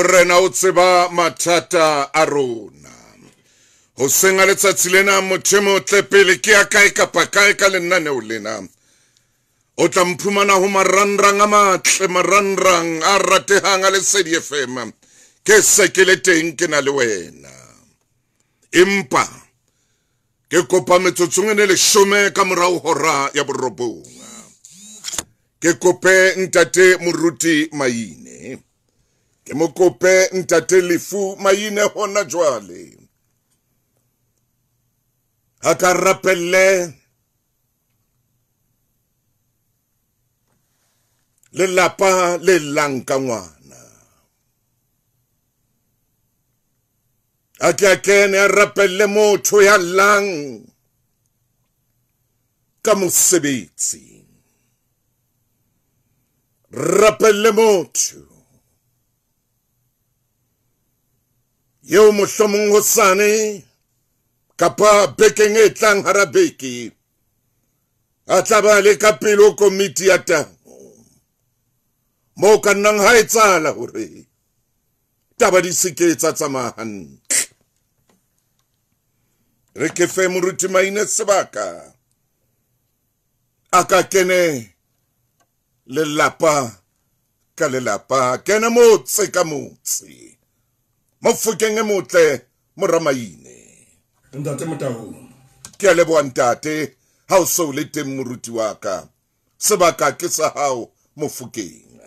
Morena o tseba mathata a rona. Hoseng a letsatsi lena motho e motle pele ke ya kae kapa kae ka lenaneo lena. O tla mphumana ho marangrang a matle, marangrang a ratehang a Lesedi FM. Ke se ke le teng ke na le wena. Empa ke kopa metsotsong e 10 ka morao hora ya 9. Ke kope ntate Moruti Maine. Ke mo kope ntate Lefu Maine hona jwale. Ha ka rapelle lelapa le llang ka ngwana. A ke a kene a rapelle motho ya llang ka mosebetsi. Rapelle motho eo mohlomong hosane kapa bekeng e tlang hara beke a tla ba le ka pele ho komiti ya tamo moo ka nnang ha etsahala hore taba di se ke tsa tsamaya hantle. Re ke fe Moruti Maine sebaka a ka kene lelapa ka lelapa, kene motse ka motse. Mofokeng e motle mora Maine. Ntate Motaung. Ke a leboha ntate, ha o so le teng moruti wa ka. Sebaka ke sa hao Mofokeng.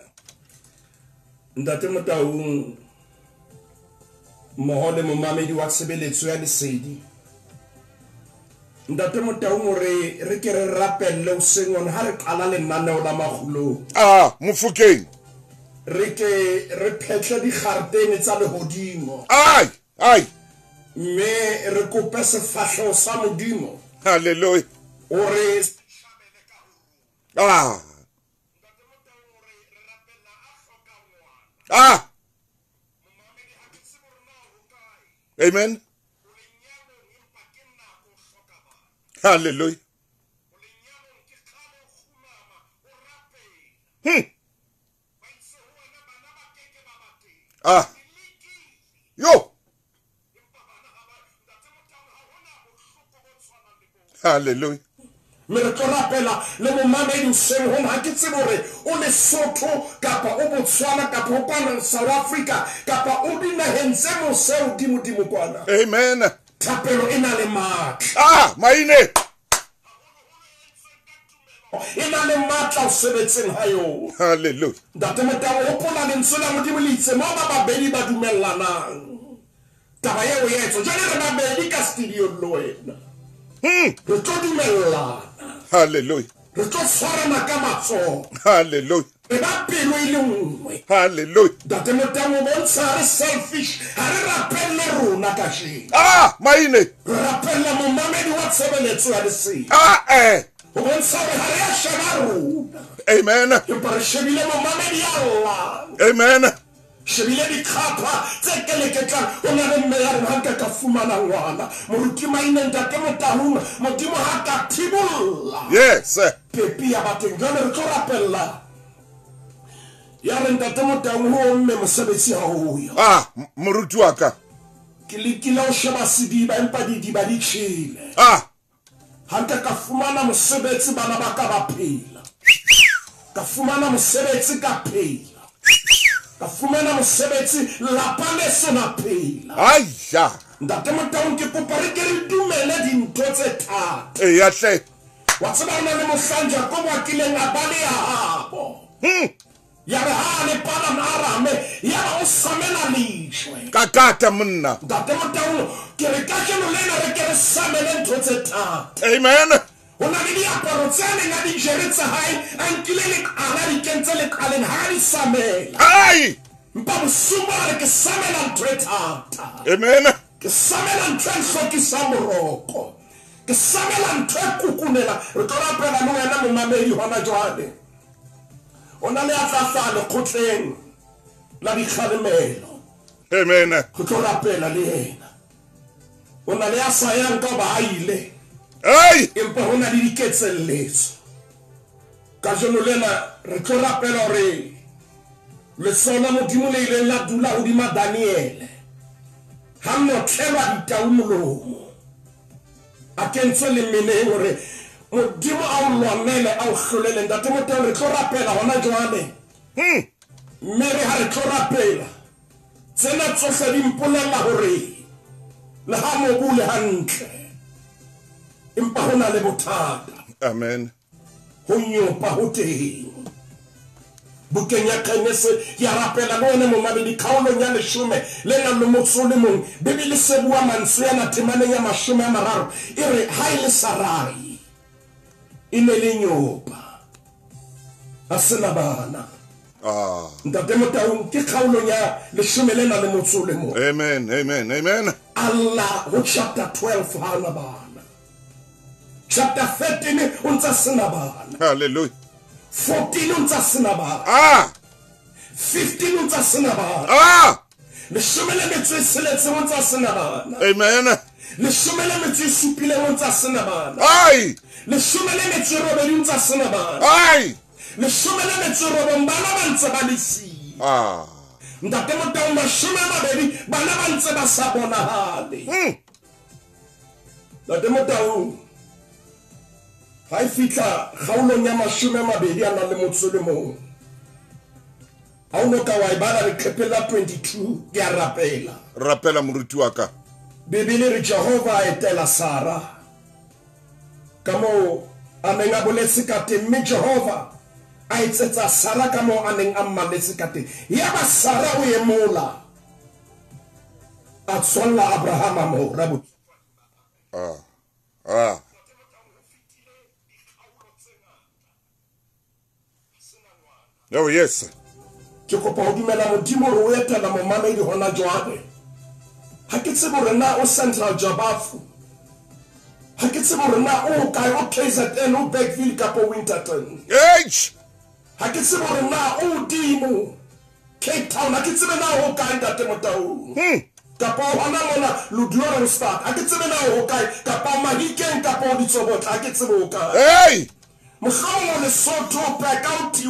Ntate Motaung mmoho le momamedi wa tshebeletso ya Lesedi. Ntate Motaung o re re ke re rapelle hoseng hona ha re qala lenaneo la makgulong. Ah, Mofokeng. Re ke re phetle dikgaretene tsa lehodimo. Ai, ai. Mme re kope sefahleho sa Modimo. Hallelujah. O re ah. Ah. Amen. Hallelujah. Ah. Yo. Hallelujah. Mme re tlo rapela le momamedi hoseng hona ha ke tsebe hore o Lesotho kapa o Botswana kapa o kwana South Africa kapa o dinaheng tse mose hodimodimo kwana. Amen. Thapelo e na le matla. Ah, Maine. E na le matla ho sebetseng ha yona. Hallelujah. Ntate Motaung, hopola lentswe la Modimo le itse moo ba babedi ba dumellanang taba eo e etswa. Jwale re babedi ka studio le wena. Re tlo dumellana. Hallelujah. Re tlo tshwarana ka matsoho. Hallelujah. Re ba pelo e le nngwe. Hallelujah. Ntate Motaung o bontsha ha re selfish, ha re rapelle rona kajeno. Ah, Maine. Re rapella momamedi wa tshebeletso ya Lesedi. Ah, eh. O bontsha hore ha re a sheba rona. Amen. Empa re shebile momamedi ya llang. Amen. Shebile dikgapha tse keleketlang. O na le mme ya reng ha nka ka fumana ngwana. Moruti Maine, Ntate Motaung, Modimo ha ka thibolla. Yes. Pepi ya bateng. Jwale re tlo rapella. Ya re Ntate Motaung ho mme mosebetsi ha o yo. Ah, moruti wa ka. Ke lekile ho sheba sediba empa didiba di tjhele. Ah. Ha nka ka fumana mosebetsi bana ba ka ba phela. Ka fumana mosebetsi ka phela. Ka fumana mosebetsi lapa leso la phela. Aija. Ntate Motaung ke kopa re ke re dumele dintho tse thata. Eya hle. Wa tseba ho na le mohlang Jakobo a kileng a baleha habo. Ya re ha a le Padan Arame, ya ba o samela lejwe. Ka kata monna. Ntate Motaung ke re kajeno lena re ke re samele ntho tse thata. Amen. Ho na le diaparo tse neng a di jere tsa hae, a nkile leqala, a di kentse leqaleng, ha a di samela. Ai! Empa bosiung bona re ke samela ntho e thata. Amen. Ke samela ntho e nhlokisang boroko. Ke samela ntho e kukunela. Re tlo rapela le wena momamedi hona jwale. O na le a tla hlaha lekgotleng la dikgalemelo. Amen. Re tlo rapela le yena. O na le a sa yang ka ba a ile. Hey! Empa ho na le diketselletso. Kajeno lena re tlo rapela hore Letsoho la Modimo le ileng la dula hodima Daniele ha notlelwa ditau molomo, a kentswe lemeneng hore Modimo a o lwanele, a o hlolele. Ntate Motaung, re tlo rapela hona jwale. Mme re ha re tlo rapela, tsena tsohle di mpolella hore le ha mobu o le hantle, empa ho na le bothata. Amen. Ho nyopa ho teng. Bukeng ya Genese ya rapela le wena momamedi kgaolong ya leshome le nang le motso o le mong, Bibele se bua mantswe ana temaneng ya 30, e re, ha e le Sarai e ne le nyopa, a sena bana. Ntate Motaung, ke kgaolong ya leshome le nang le motso o le mong. Amen, amen, amen. Allah ho chapter 12 ha ana bana. Chapter 13 o ntsa sena bana. Hallelujah. 14 o ntsa sena bana. 15 o ntsa sena bana. 16 o ntsa sena bana. Amen. 17 o ntsa sena bana. Ai. 18 o ntsa sena bana. Ai. 19 bana ba ntse ba le siyo. Ntate Motaung, 20 bana ba ntse ba sa bonahale. Ntate Motaung, ha e fihla kgaolong ya 21 a nang le motso le mong, ha o no ka wa e bala leqepheng la 22, ke a rapela. Rapela moruti wa ka. Bibele re Jehova a etela Sara ka moo a neng a boletse ka teng, mme Jehova a etsetsa Sara ka moo a neng a mmaletse ka teng. Yaba Sara o emola, a tswalla Abrahama mora. Oh yes. Ke kopa ho dumela Modimo hore o etela momamedi hona jwale. Ha ke tsebe hore na o Central Jabafu, ha ke tsebe hore na o kae, o KZN, o Bergville kapa Winterton. Ha ke tsebe hore na o hodimo Cape Town, ha ke tsebe na o kae Ntate Motaung. Kapa o hona mona Ludlorenstad, ha ke tsebe na o kae, kapa o Mahikeng, kapa o Ditsobotla, ha ke tsebe o kae. Hey! Mohlomong o Lesotho, o Peka, o TY,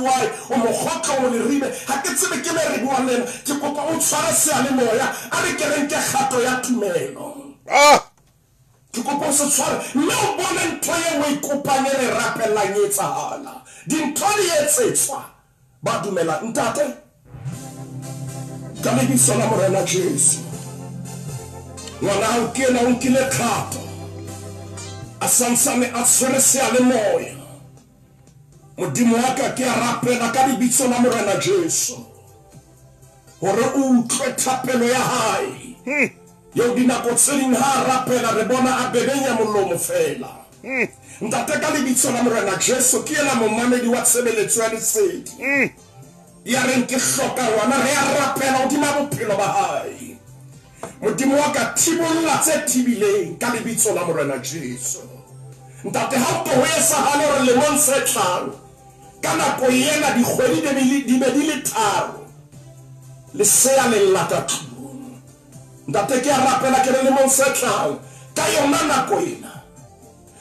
o Mokgotlo, o Leribe, ha ke tsebe ke le re buang le ena. Ke kopa o tshware seyalemoya, a re ke re nke kgato ya tumelo. Ke kopa o se tshware mme o bone ntho eo o e kopang e re rapellang e etsahala. Dintho di etsetswa ba dumelang. Ntate, ka lebitso la Morena Jesu, ngwana hao ke ena o nkile kgato, a santsane a tshwere seyalemoya. Modimo wa ka, ke a rapela ka lebitso la Morena Jesu hore o utlwe thapelo ya hae. Eo dinako tse ding ha a rapela re bona a bebenya molomo fela. Ntate, ka lebitso la Morena Jesu, ke yena momamedi wa tshebeletso ya lesedi ya reng ke hloka ngwana. Re a rapela hodima bophelo ba hae. Modimo wa ka, thibolla tse thibileng ka lebitso la Morena Jesu. Ntate, ha o tlo ho etsahale hore lemong se tlang ka nako ena dikgwedi di be di le tharo lesea le lla ka tlung. Ntate, ke a rapela ke re lemong se tlang ka yona nako ena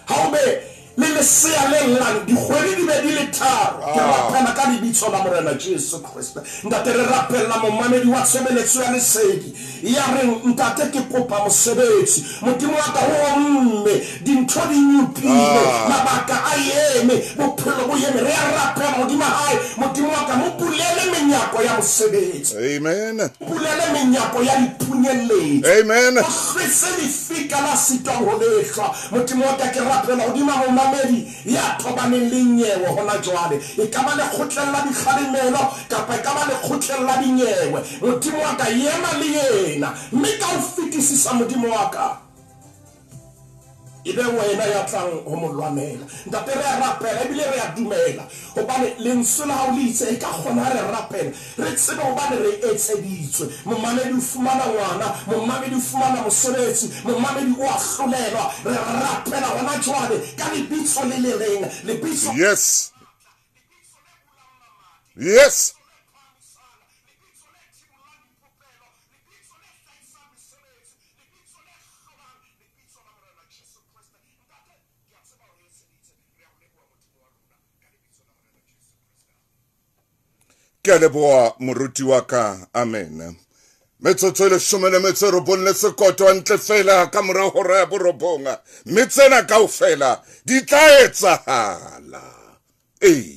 ha o be le lesea le llang dikgwedi di be di le tharo. Ke rapela ka lebitso la Morena Jesu Kriste. Ntate, re rapella momamedi wa tshebeletso ya lesedi ya reng, ntate, ke kopa mosebetsi. Modimo wa ka, o mme dintho di nyopile, mabaka a eme, bophelo bo eme. Re a rapela hodima hae. Modimo wa ka, mo bulele menyako ya mosebetsi. Amen. Bulele menyako ya diphunyeletso. Amen. O hlwese lefika la sitwang ho lehlwa. Modimo wa ka, ke rapela hodima momamedi ya thobaneng le nyewe hona jwale. E ka ba lekgotleng la dikgalemelo kapa e ka ba lekgotleng la dinyewe. Modimo wa ka, ema le yena, mme ka o fetisisa Modimo wa ka, e be wena ya tlang ho mo lwanela. Ntate, re a rapela ebile re a dumela hobane lentswe la hao le itse e ka kgona ha re rapela re tsebe hobane re etseditswe. Momamedi o fumana ngwana, momamedi o fumana mosebetsi, momamedi o a hlolelwa. Re rapela hona jwale ka lebitso le le leng, lebitso. Yes. Yes. Ke a leboha moruti wa ka. Amen. Metsotso e 19 le sekoto hantle fela ka mora hora ya 9. Mme tsena kaofela di tla etsahala. Ee.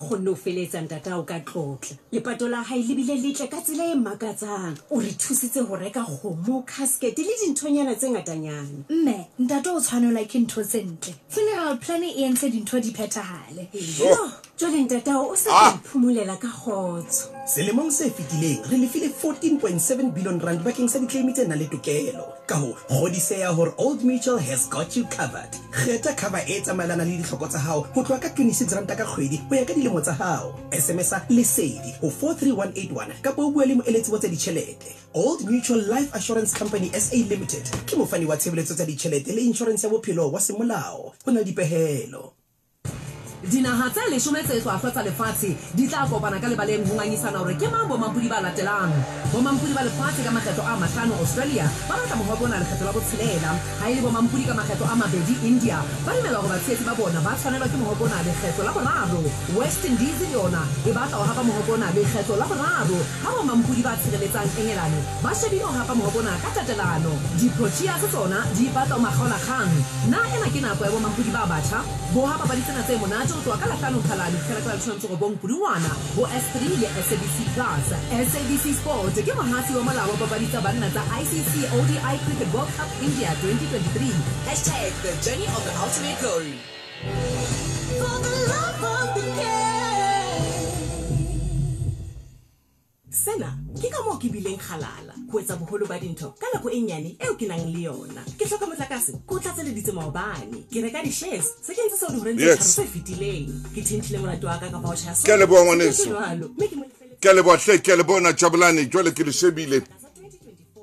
Kgonne ho feletsa ntatao ka tlotla. Lepato la hae le bile letle ka tsela e makatsang. O re thusitse ho reka kgomo, casket le dinthonyana tse ngatanyana. Mme, ntate o tshwanelwa ke ntho tse ntle. Funeral plan e entse dintho di phethahale. Jo, jwale ntatao o sa tla iphomolela ka kgotso. Selemong se fetileng re lefile 14.7 billion rand bakeng sa ditleimi tse nang le tokelo. Ka hoo, kgodiseha hore Old Mutual has got you covered. Kgetha cover e tsamaelanang le ditlhoko tsa hao ho tloha ka 26 ranta ka kgwedi ho ya ka dilemo tsa hao. SMS-a Lesedi ho 43181 kapa o bue le moeletsi wa tsa ditjhelete. Old Mutual Life Assurance Company SA Limited ke mofani wa tshebeletso tsa ditjhelete le inshorense ya bophelo wa semolao. Ho na le dipehelo. Dinaha tse leshome tse hlwahlwa tsa lefatshe di tla kopana ka lebaleng ho ngangisana hore ke mang bomampodi ba latelang. Bomampodi ba lefatshe ka makgetlo a mahlano, Australia, ba batla mohope ona lekgetlo la botshelela. Ha e le bomampodi ka makgetlo a mabedi, India, ba dumela hore batshehetsi ba bona ba tshwanelwa ke mohope ona lekgetlo la boraro. West Indies le yona e batla ho hapa mohope ona lekgetlo la boraro, ha bomampodi ba tshireletsang Engelane ba shebile ho hapa mohope ona ka tatelano. Di-Proteas tsona di ipatla ho makgaolakgang. Na ena ke nako ya bomampodi ba batjha? Boha papadi tsena tse monate ho tloha ka la hlano Mphalane ho fihlela ka la 19 Pudungwana ho S3 le SABC Plus. SABC Sport ke mohasi wa molao wa papadi tsa banna tsa ICC ODI Cricket World Cup India 2023. Hashtag the journey of the ultimate glory. For the love of the game. Sena ke ka moo ke bileng kgalala ho etsa boholo ba dintho ka nako e nyane eo ke nang le yona. Ke hloka motlakase, ke o tlatseleditse maobane. Ke reka di-shares se ke ntse seo dihoreng tse tharo tse fetileng. Ke thinthile molato wa ka ka voucher ya Ke a leboha ngwaneso. jwalo mme ke mo lefeletse Ke a leboha hle, ke a leboha na Jabulani, jwale ke le shebile.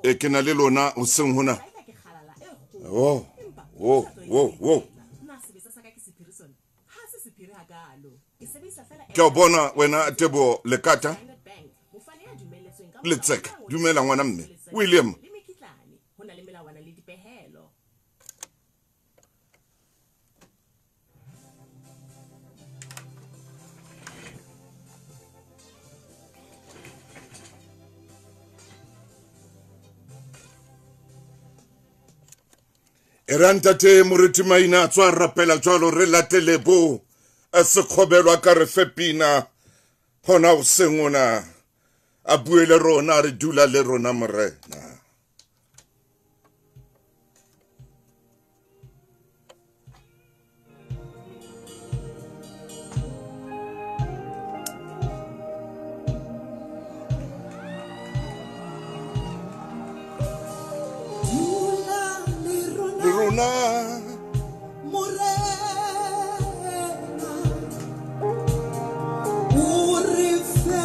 E ke na le lona hoseng hona. Oh, oh, oh, oh. Ke a bona wena Teboho Lekata. Letseka, dumela ngwana mme. William. E re ntate Moruti Maina a tswa rapela jwalo re latele bo a sekgobelwa ka re fe pina hona hoseng ona a bue le rona re dula le rona morena. Rona Morena o re fe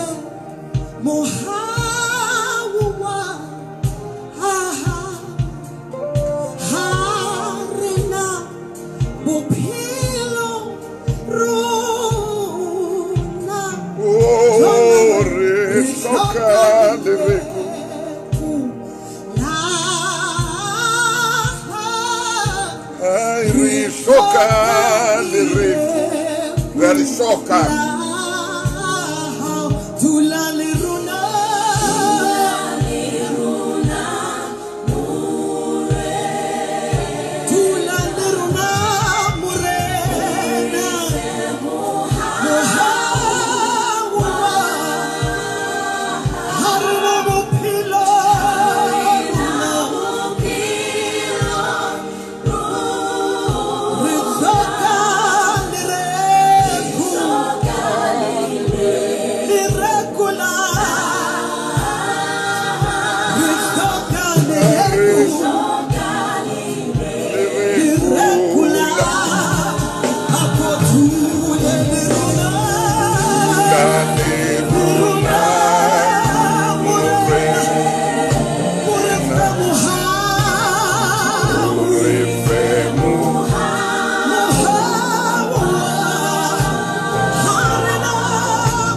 mohau wa ha ha re na bophelo rona o re hloka lereko. Re hloka lereko, re a le hloka. Dula le rona, dula le rona Morena, mohau wa ha re na bophelo rona. Re hloka lereko, lereko la, re hloka lereko, lereko la, a ko dule le rona, le rona Morena, o re fe mohau, mohau wa ha re na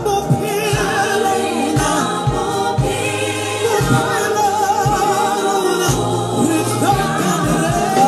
bophelo rona, bophelo rona, re hloka lereko,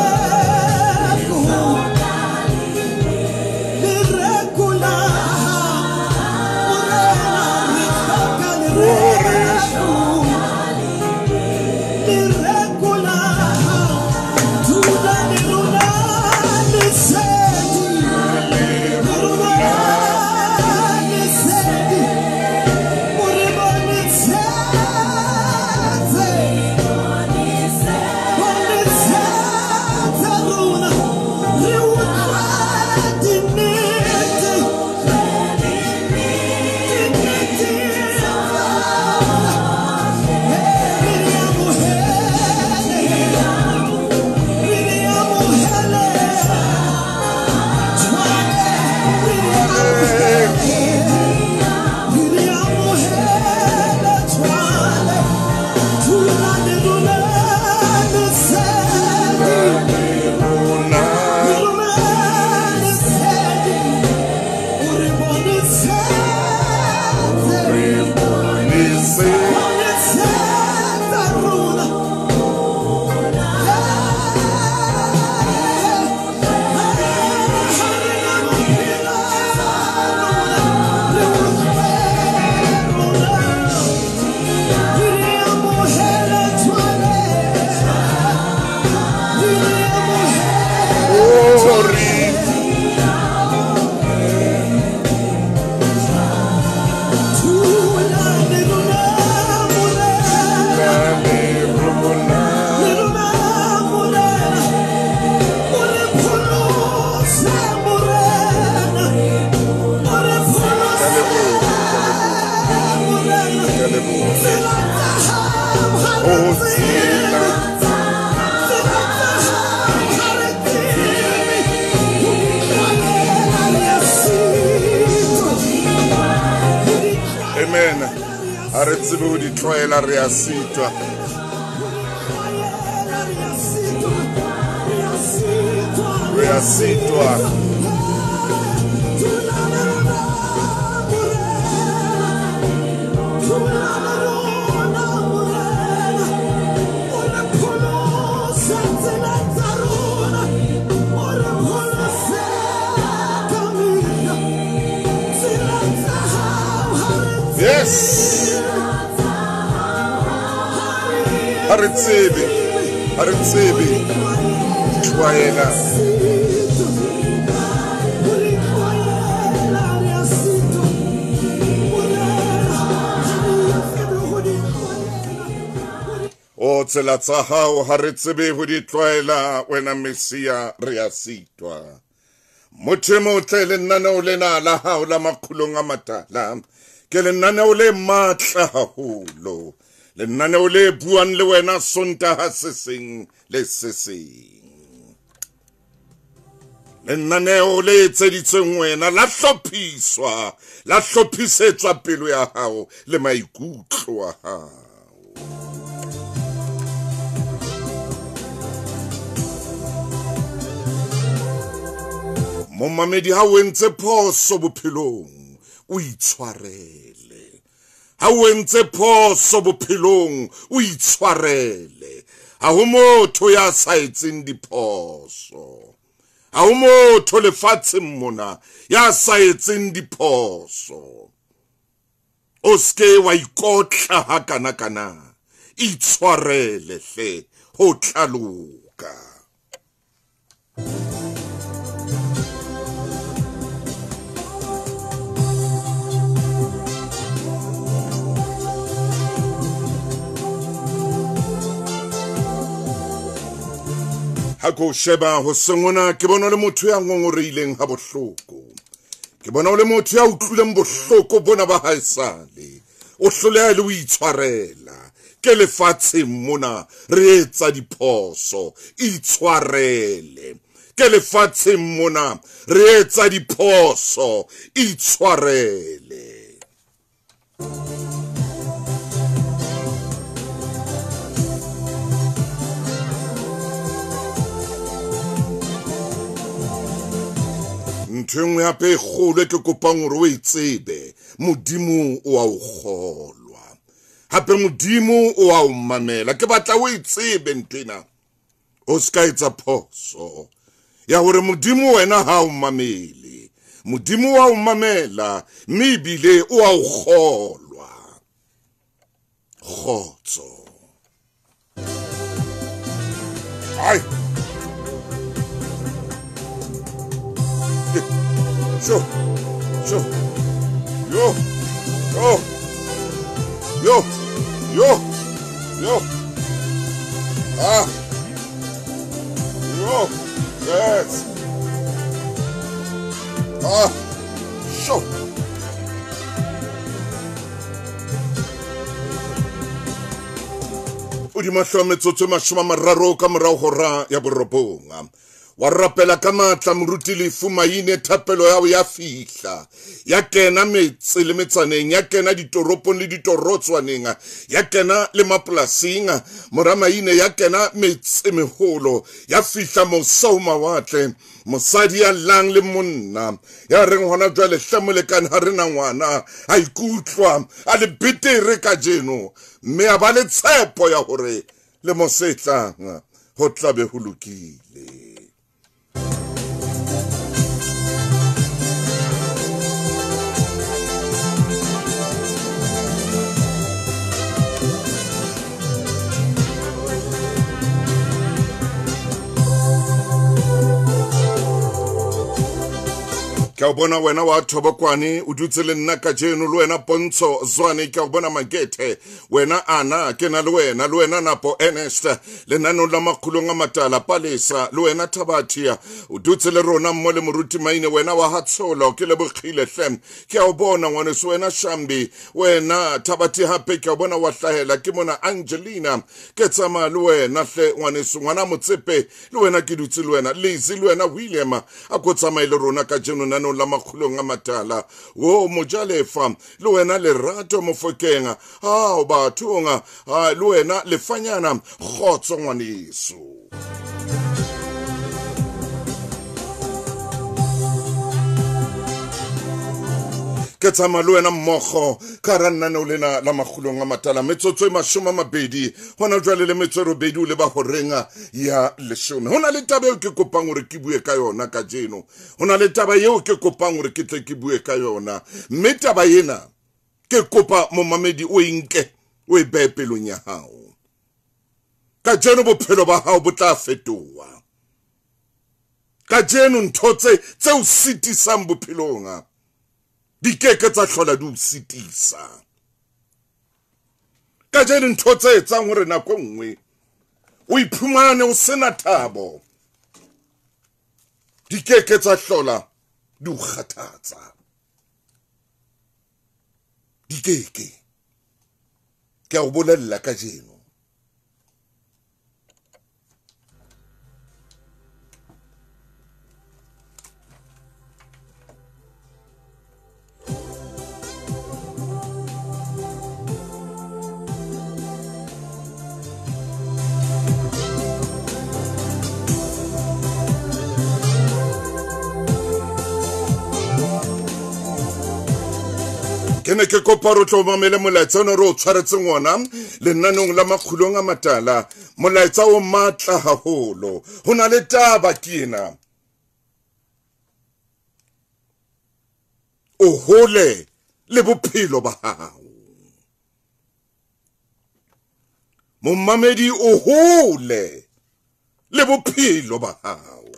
tsebe ho di tlwaela, re a sitwa. Re a sitwa. Yes. Ha re tsebe, ha re tsebe tlwaela. O tsela tsa hao ha re tsebe ho di tlwaela, wena Messia re a sitwa. Motho e motle, lenaneo lena la hao la Makgulong a Matala ke lenaneo le matla haholo, lenaneo le buang le wena Sontaha se seng le se seng, lenaneo le etseditsweng wena, la hlophiswa, la hlophisetswa pelo ya hao le maikutlo a hao. Momamedi, ha o entse phoso bophelong, o itshwarele. Ha o entse phoso bophelong, o itshwarele. Ha ho motho ya sa etseng diphoso. Ha ho motho lefatsheng mona ya sa etseng diphoso. O ske wa ikotla hakana-kana. Itshwarele hle, ho tla loka. Ha ko sheba ho sengona, ke bona le motho ya ngongoreileng ha bohloko. Ke bona le motho ya utlwileng bohloko bona ba haesale. O hloleha le ho itshwarela. Ke lefatsheng mona re etsa diphoso, itshwarele. Ke lefatsheng mona re etsa diphoso, itshwarele. Ntho e nngwe hape e kgolo e ke kopang hore o e tsebe, Modimo o a o kgolwa. Hape Modimo o a o mamela. Ke batla o e tsebe ntho ena. O ska etsa phoso ya hore Modimo wena ha o mamele. Modimo wa o mamela, mme ebile o a o kgolwa. Kgotso. Ai. Sho, sho, yo, yo, yo, yo, yo, ah, yo, yes, ah, sho. O di mahlo a metsotso e 30 ka morao hora ya 9. Wa rapela ka matla moruti Lefu Maine, thapelo ya hao ya fihla, ya kena metse le metsaneng, ya kena ditoropong le ditorotswaneng, ya kena le mapolasing, mora Maine, ya kena metse meholo, ya fihla mosa ho mawatle. Mosadi ya llang le monna ya reng hona jwale hle molekane ha re na ngwana, a ikutlwa a le betere kajeno, mme a ba le tshepo ya hore le mo se tlang ho tlabe ho lokile. Ke a o bona wena wa Thobokwane, o dutse le nna kajeno, le wena Pontsho Zwane, ke a o bona Makethe, wena Ana, ke na le wena, le wena Napo Ernest, lenaneo la Makgulong a Matala Palesa, le wena Thabathia, o dutse le rona mmo le moruti Maine, wena wa Hatsholo, ke lebogile hle. Ke a o bona ngwaneso, wena Shambi, wena Thabathi hape ke a o bona wa hlahela, ke mona Angelina, ke tsamaya le wena hle ngwaneso, ngwana Motsepe, le wena ke dutse le wena, Lizzy, le wena William, a ko tsamaye le rona kajeno. lenanong la Makgulong a Matala. O Mojalefa le wena Lerato Mofokeng, ao bathong, le wena Lefanyana, kgotso ngwaneso. Ke tsamaya le wena mmogo ka ra nnaneo lena la Makgulong a Matala, metsotso e 20 hona jwale le metso e 8 o leba horeng ya 10. Ho na le taba eo ke kopang hore ke bue ka yona kajeno. Ho na le taba eo ke kopang hore ke tle ke bue ka yona, mme taba ena ke kopa momamedi o e nke o e behe pelong ya hao. Kajeno bophelo ba hao bo tla fetoha. Kajeno ntho tse o sitisang bophelong di keke tsa hlola di o sitisa. Kajeno ntho tse etsang hore nako e nngwe o iphumane o sena thabo di keke tsa hlola di o kgathatsa. Di keke. Ke a o bolella kajeno. Ke ne ke kopa re tlo mamele molaetsa ona re o tshwaretseng ona lenanong la Makgulong a Matala, molaetsa o matla haholo. Ho na le taba ke ena, o hole le bophelo ba hao. Momamedi, o hole le bophelo ba hao,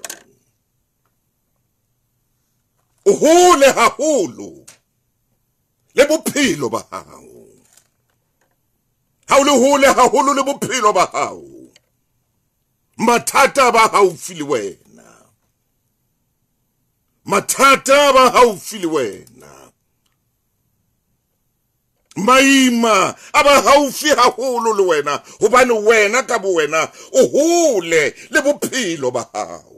o hole haholo le bophelo ba hao. Ha o le hole haholo le bophelo ba hao, mathata ba haufi le wena, mathata ba haufi le wena, maima a ba haufi haholo le wena, hobane wena ka bo wena o hole le bophelo ba hao.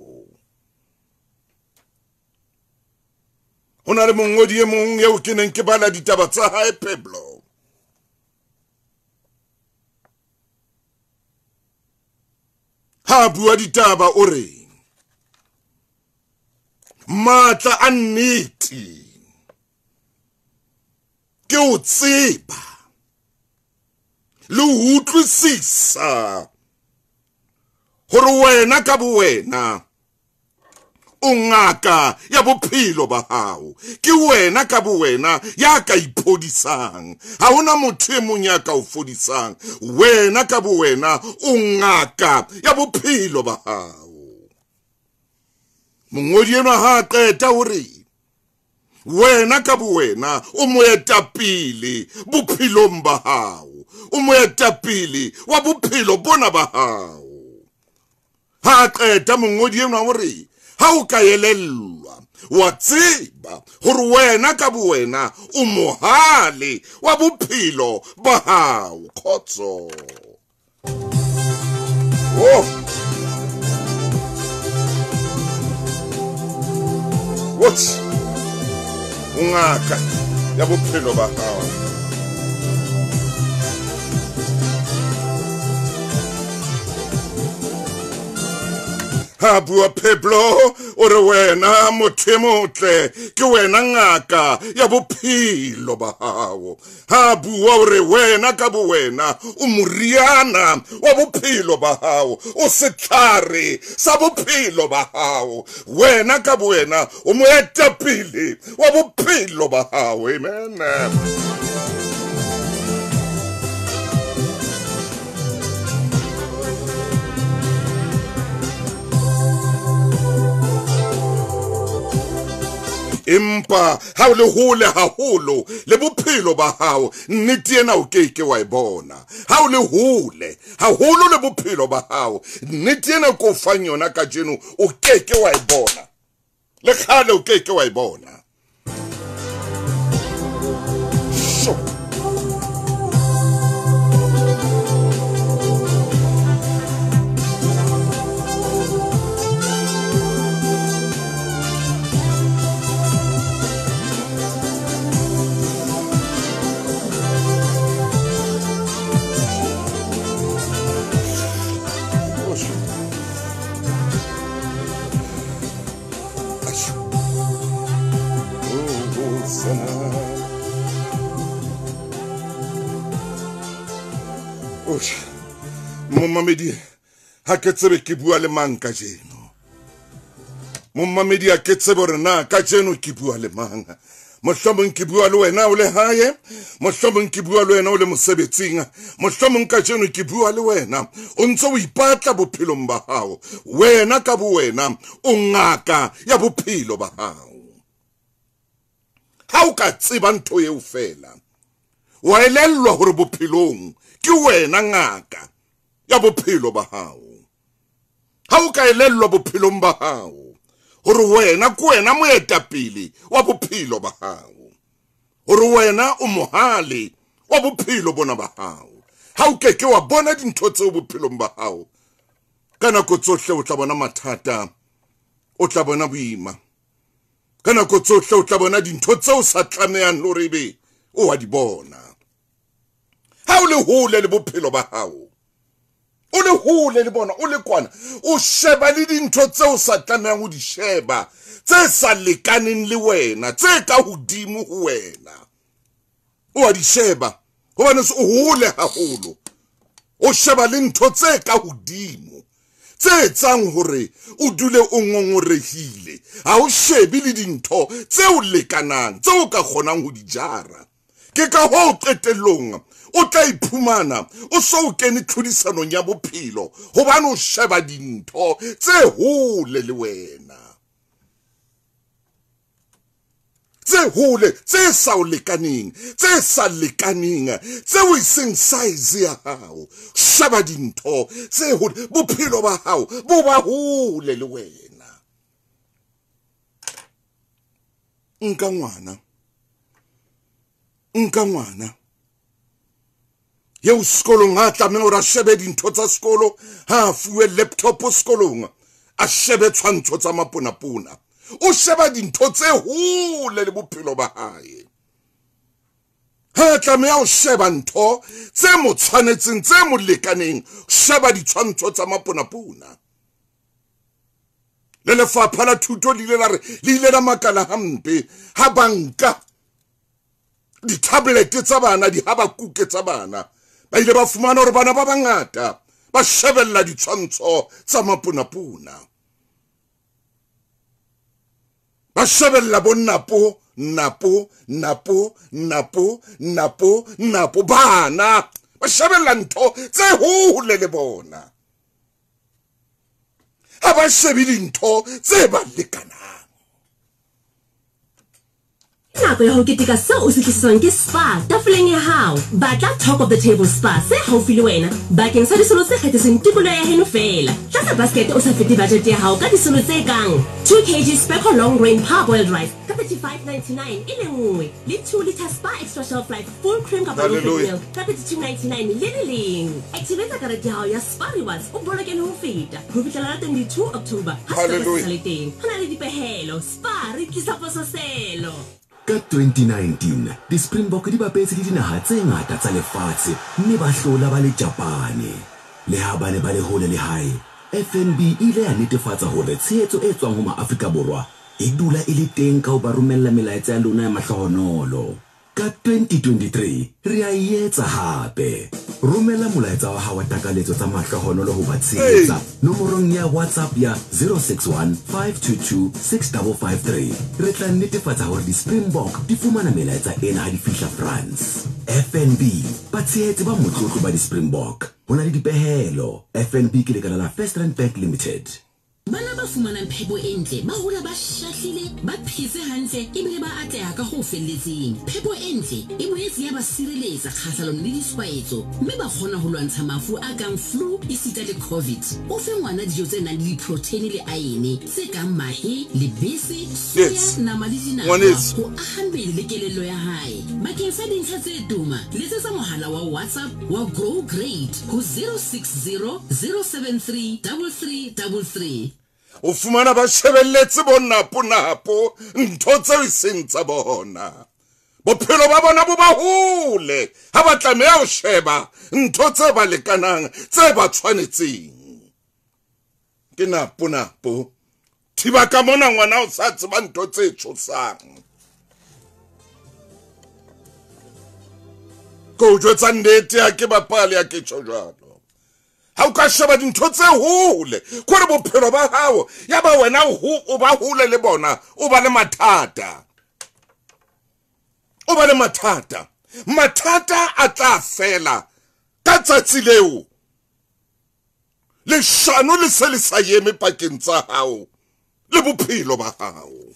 Ho na le mongodi e mong eo ke neng ke bala ditaba tsa hae, Pablo. Ha bua ditaba o re matla a nnete ke o tseba le ho utlwisisa hore wena ka bo wena o ngaka ya bophelo ba hao. Ke wena ka bo wena ya ka iphodisang. Ha hona motho e mong ya ka o fodisang. Wena ka bo wena o ngaka ya bophelo ba hao. Mongodi enwa ha qeta hore wena ka bo wena o moetapele bophelong ba hao, o moetapele wa bophelo bona ba hao. Ha qeta mongodi enwa hore ha o ka elellwa wa tseba hore wena ka bo wena o mohale wa bophelo ba hao. Khotso. Oh. What? Ngaka ya bophelo ba hao. Ha bua Pablo o re wena motho e motle ke wena ngaka ya bophelo ba hao. Ha bua o re wena ka bo wena o moriana wa bophelo ba hao, o setlhare sa bophelo ba hao. Wena ka bo wena o moetapele wa bophelo ba hao. Amen. Empa ha o le hole haholo le bophelo ba hao, nnete ena o keke wa e bona. Ha o le hole haholo le bophelo ba hao, nnete ena ko fang yona kajeno o keke wa e bona. Le kgale o keke wa e bona. So Momamedi, ha ke tsebe ke bua le mang kajeno. Momamedi, ha ke tsebe hore na kajeno ke bua le mang. Mohlomong ke bua le wena o le hae, mohlomong ke bua le wena o le mosebetsing, mohlomong kajeno ke bua le wena o ntse o ipatla bophelong ba hao. Wena ka bo wena o ngaka ya bophelo ba hao. Ha o ka tseba ntho eo fela, wa elellwa hore bophelong ke wena ngaka ya bophelo ba hao. Ha o ka elellwa bophelong ba hao hore wena ke wena moetapele wa bophelo ba hao, hore wena o mohale wa bophelo bona ba hao, ha o keke wa bona dintho tseo bophelong ba hao, ka nako tsohle o tla bona mathata, o tla bona boima, ka nako tsohle o tla bona dintho tseo sa tlamehang hore ebe o wa di bona. Ha o le hole le bophelo ba hao, o le hole le bona, o le kwana, o sheba le dintho tseo sa tlamehang ho di sheba, tse sa lekaneng le wena, tse ka hodimo ho wena, o a di sheba hobane o hole haholo. O sheba le ntho tse ka hodimo tse etsang hore o dule o ngongorehile. Ha o shebe le dintho tse o lekanang, tse o ka kgonang ho di jara. Ke ka hoo qetellong o tla iphumana o so o kene tlhodisanong ya bophelo, hobane o sheba dintho tse hole le wena, tse hole, tse sa o lekaneng, tse sa lekaneng, tseo e seng size ya hao. Sheba dintho tse hole, bophelo ba hao bo ba hole le wena. Nka ngwana, nka ngwana eo sekolong ha tlameha hore a shebe dintho tsa sekolo, ha a fuwe laptop sekolong, a shebe tshwantsho tsa maponapona. O sheba dintho tse hole le bophelo ba hae. Ha tlameha ho sheba ntho tse mo tshwanetseng, tse mo lekaneng, sheba ditshwantsho tsa maponapona. Le lefapha la thuto le ile la re, le ile la makala hampe ha banka di-tablet tsa bana, dihabakuke tsa bana. Ba ile ba fumana hore bana ba bangata ba shebella ditshwantsho tsa maponapona, ba shebella bo napo napo napo napo napo napo. Bana ba shebella ntho tse hole le bona, ha ba shebe dintho tse ba lekanang. Nako ya ho keteka seo o se tlisetswang ke Spa tafoleng ya hao. Batla Talk of the Table Spa se haufi le wena bakeng sa disolo tse kgethetsweng tikoloho ya heno fela. Tlatsa basket o sa fete budget ya hao ka disolo tse kang 2 kg Speco long grain parboiled rice ka 35.99 e le nngwe, le 2 liter Spa extra shelf life full cream kapa low fat milk ka 32.99 le le leng. Activate karete ya hao ya Spa Rewards o boloke le ho feta ho fihlela la 22 October. Ha se le teng, ho na le dipehelo. Spa re tlisa pososelo. Ka 2019, di-Springbok di bapetse le dinaha tse ngata tsa lefatshe mme ba hlola ba le Japane. Le ha ba ne ba le hole le hae, FNB e ile ya netefatsa hore tshehetso e tswang ho maAfrika Borwa e dula e le teng ka ho ba romella melaetsa ya lona ya mahlohonolo. Ka 2023, re a e etsa hape. Romela molaetsa wa hao wa takaletso tsa mahlohonolo ho ba tshehetsa nomorong ya WhatsApp ya 061 522 6553. Re tla netefatsa hore di-Springbok di fumana melaetsa ena ha di fihla France. FNB, batshehetsi ba motlotlo ba di-Springbok. Ho na le dipehelo. FNB ke lekala la First Rand Bank Limited. Bana ba fumanang phepo e ntle ba hola ba shahlile, ba phetse hantle ebile ba atleha ka ho felletseng. Phepo e ntle e boetse ya ba sireletsa kgahlanong le ditshwaetso mme ba kgona ho lwantsha mafu a kang flu esita le COVID. O fe ngwana dijo tse nang le diproteine le aene tse kang mahe, lebese, soya, nama le dinawa ho aha mmele le kelello ya hae. Bakeng sa dintlha tse toma, letsetsa mohala wa WhatsApp wa Grow Great ho 060 073 3333. O fumana ba shebelletse bo napo napo ntho tseo e seng tsa bona. Bophelo ba bona bo ba hole, ha ba tlameha ho sheba ntho tse ba lekanang, tse ba tshwanetseng. Ke napo napo. Thiba ka mona ngwana o sa tseba ntho tse tshosang. Ko jwetsa nnete ha ke bapale ha ke tjho jwalo. Ha o ka sheba dintho tse hole, kore bophelo ba hao ya ba wena o ba hole le bona, o ba le mathata. O ba le mathata. Mathata a tla fela ka tsatsi leo. Leshano le se le sa eme pakeng tsa hao le bophelo ba hao.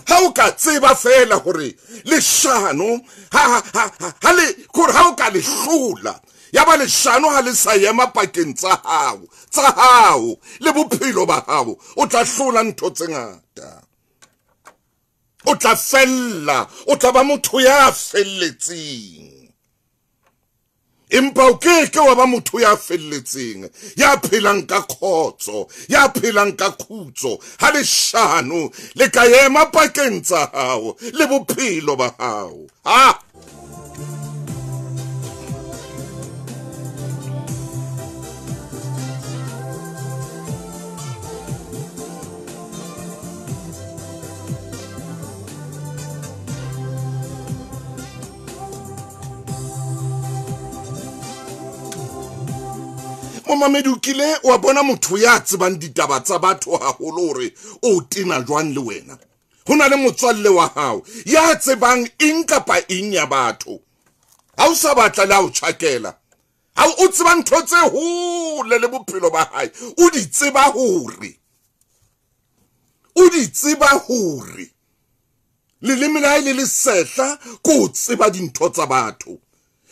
Ha o ka tseba fela hore leshano ha le kore ha o ka le hlola ya ba leshano ha le sa ema pakeng tsa hao le bophelo ba hao, o tla hlola ntho tse ngata. O tla fella, o tla ba motho ya felletseng. Empa o ke ke wa ba motho ya felletseng, ya phelang ka khotso, ya phelang ka khutso, ha leshano le ka ema pakeng tsa hao le bophelo ba hao. Ha momamedi o kile wa bona motho ya tsebang ditaba tsa batho haholo hore o tena jwang le wena. Ho na le motswalle wa hao ya tsebang eng kapa eng ya batho. Ha o sa batla le ha o tjhakela, ha o tseba ntho tse hole le bophelo ba hae, o di tseba hore, o di tseba hore leleme la hae le le sehla ko tseba dintho tsa batho.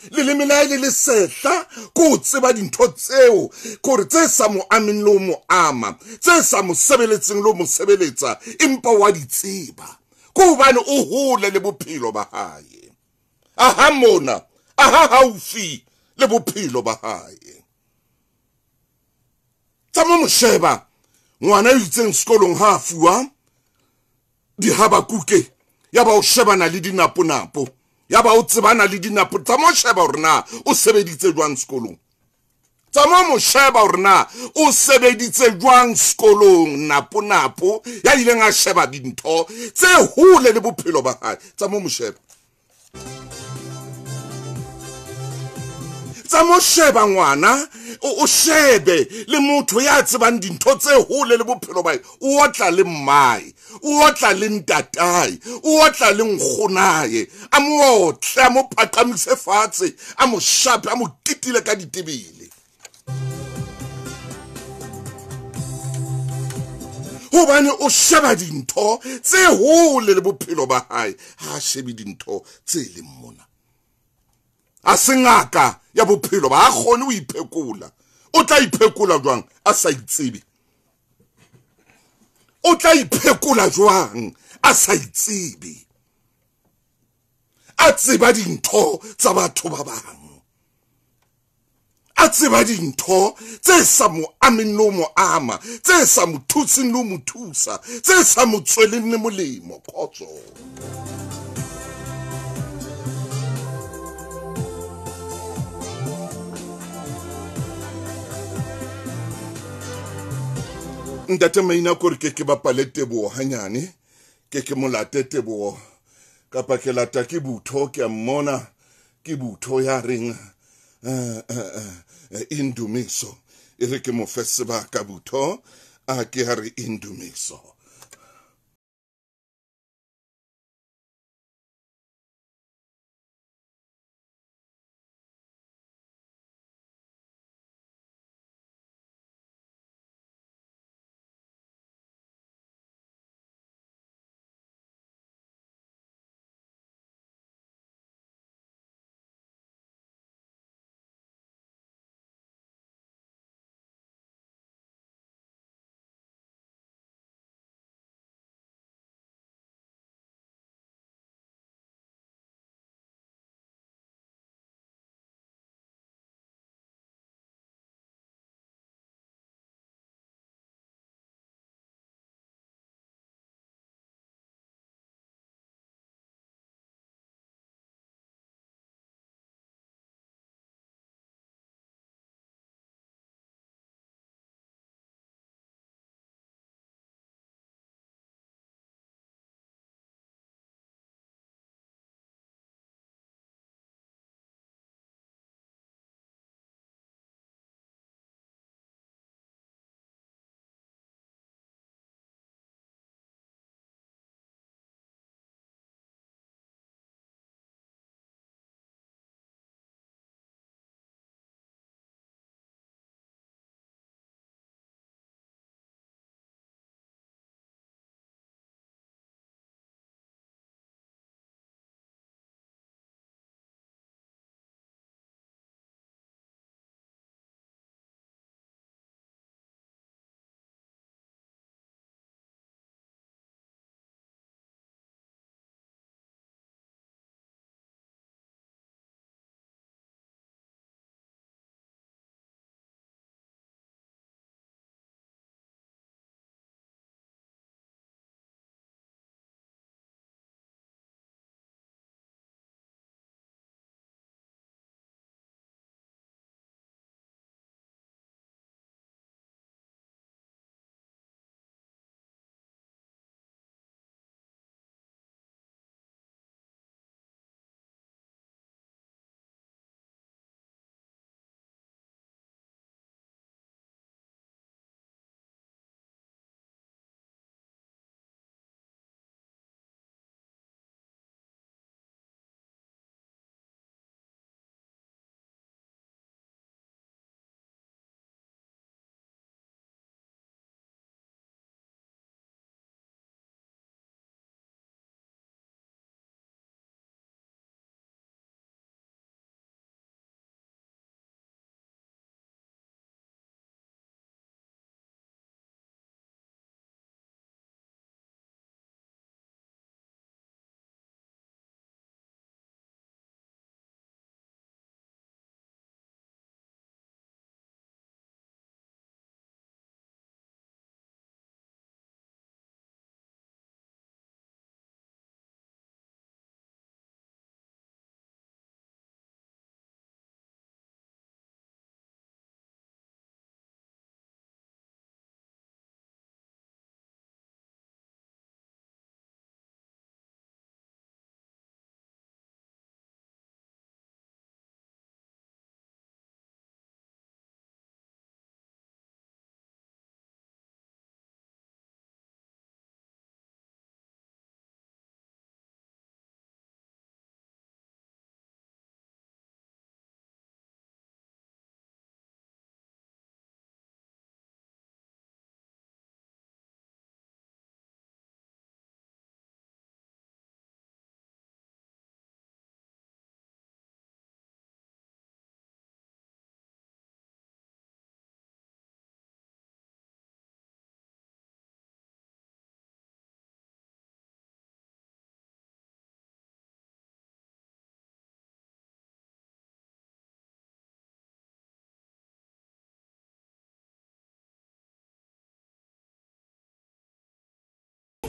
Leleme la hae le le sehla ko tseba dintho tseo kore tse sa mo ameng le ho mo ama, tse sa mo sebeletseng le ho mo sebeletsa, empa wa di tseba ko hobane o hole le bophelo ba hae. Aha mona, aha haufi le bophelo ba hae. Tsa mo sheba ngwana a itseng sekolong ha a fuwa dihabakuke, ya ba o shebana le dinaponapo, ya ba o tsebana le dinapo. Tsa mo sheba hore na o sebeditse jwang sekolong. Tsa mo sheba hore na o sebeditse jwang sekolong, naponapo ya ileng a sheba dintho tse hole le bophelo ba hae. Tsa mo sheba. Tsa mo sheba ngwana, o shebe le motho ya tsebang dintho tse hole le bophelo ba hae. O otla le mmae, o otla le ntatae, o otla le nkgonae, a mo otle, a mo phaqamise fatshe, a mo shape, a mo kitile ka ditebele. Hobane o sheba dintho tse hole le bophelo ba hae, ha a shebe dintho tse leng mona. A se ngaka ya bophelo ba, ha kgone ho iphekola. O tla iphekola jwang a sa itsebe? O tla iphekola jwang a sa itsebe? A tseba dintho tsa batho ba bang, a tseba dintho tse sa mo ameng le ho mo ama, tse sa mo thuseng le ho mo thusa, tse sa mo tsweleng le molemo. Khotso. Ntate Maina kore ke bapale Teboho hanyane, ke molate Teboho kapa ke lata ke butho, ke a mmona ke butho ya reng Indumiso. E re ke mo fe sebaka butho, a ke ha re Indumiso.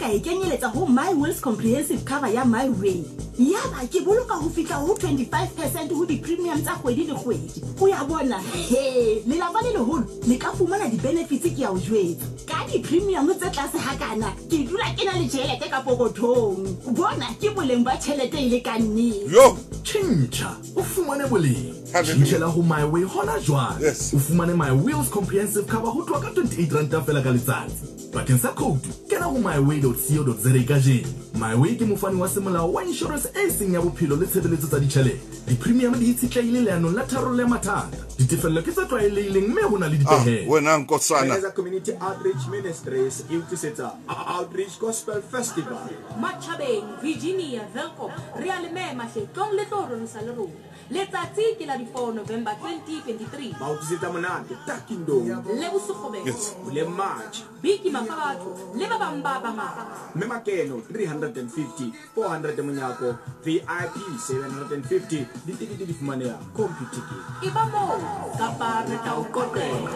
ka e kenyeletsa ho My Wills Comprehensive Cover ya My Way. Yaba ke boloka ho fihla ho 25% ho di-premium tsa kgwedi le kgwedi. O ya bona, he, lelapa le leholo le ka fumana di-benefits ke ya o jwetsa. Ka di-premium tse tlase hakana, ke dula ke na le tjhelete ka pokothong. Bona ke boleng ba tjhelete e le ka nnete. Yo, tjhentjha, o fumane boleng. Tjhentjhela ho My Way hona jwale. Yes. O fumane My Wheels Comprehensive Cover ho tloha ka 28 ranta feela ka letsatsi. Bakeng sa khoutu, kena ho myway.co.za kajeno. MyWay ke mofani wa semolao wa inshorense e seng ya bophelo le tshebeletso tsa ditjhelete. Di-premium di itshetlehile leanong la tharollo ya mathata. Ditefello ke tse tlwaelehileng mme ho na le Ah, dipehelo. wena nkosana. Meza Community Outreach Ministries e utlwisetsa Outreach Gospel Festival. Matjhabeng, Virginia, Welkom, re a le mema hle, tlong le tlo rorisa le rona. Letsatsi ke la di 4 November 2023. Ba utlwisetsa monate Takindong, Lebo Sekgobela, Yes. Boleng March, Biki Mafabatho le ba bang ba bangata. Mme makeno 350, 400 monyako, VIP 750, ditekete di fumaneha Computicket. E ba moo kapa re tla o qoqela.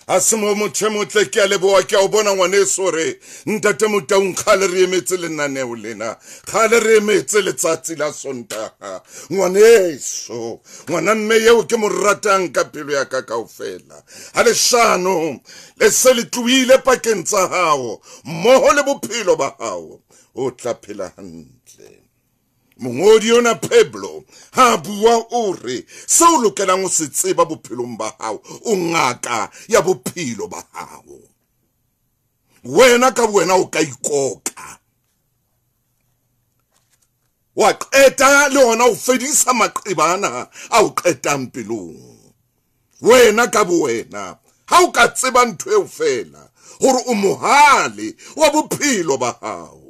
Ha se mo motho e motle, ke a leboha, ke a o bona ngwaneso hore ntate Motaung kgale re emetse lenaneo lena, kgale re emetse letsatsi la Sontaha. Ngwaneso, ngwana mme eo ke mo ratang ka pelo ya ka kaofela, ha leshano le se le tlohile pakeng tsa hao mmoho le bophelo ba hao, o tla phela hantle. Mongodi ona Pablo ha bua o re seo o lokelang ho se tseba bophelong ba hao, o ngaka ya bophelo ba hao. Wena ka wena o ka ikoka, wa qeta le hona o fedisa maqebana a o qetang pelong. Wena ka bowena ha o ka tseba ntho eo fela, hore o mohale wa bophelo ba hao,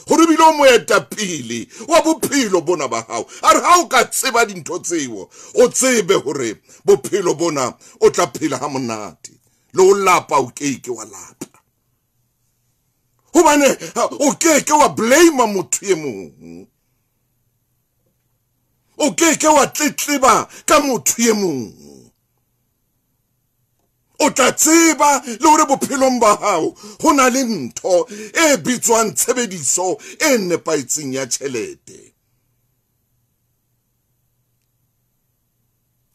hore ebile o moetapele wa bophelo bona ba hao. A re ha o ka tseba dintho tseo, o tsebe hore bophelo bona o tla phela ha monate, le ho lapa o keke wa lapa, hobane o keke wa blame motho e mong, o keke wa tletleba ka motho e mong. O tla tseba le hore bophelong ba hao ho na le ntho e bitswang tshebediso e nepahetseng ya tjhelete.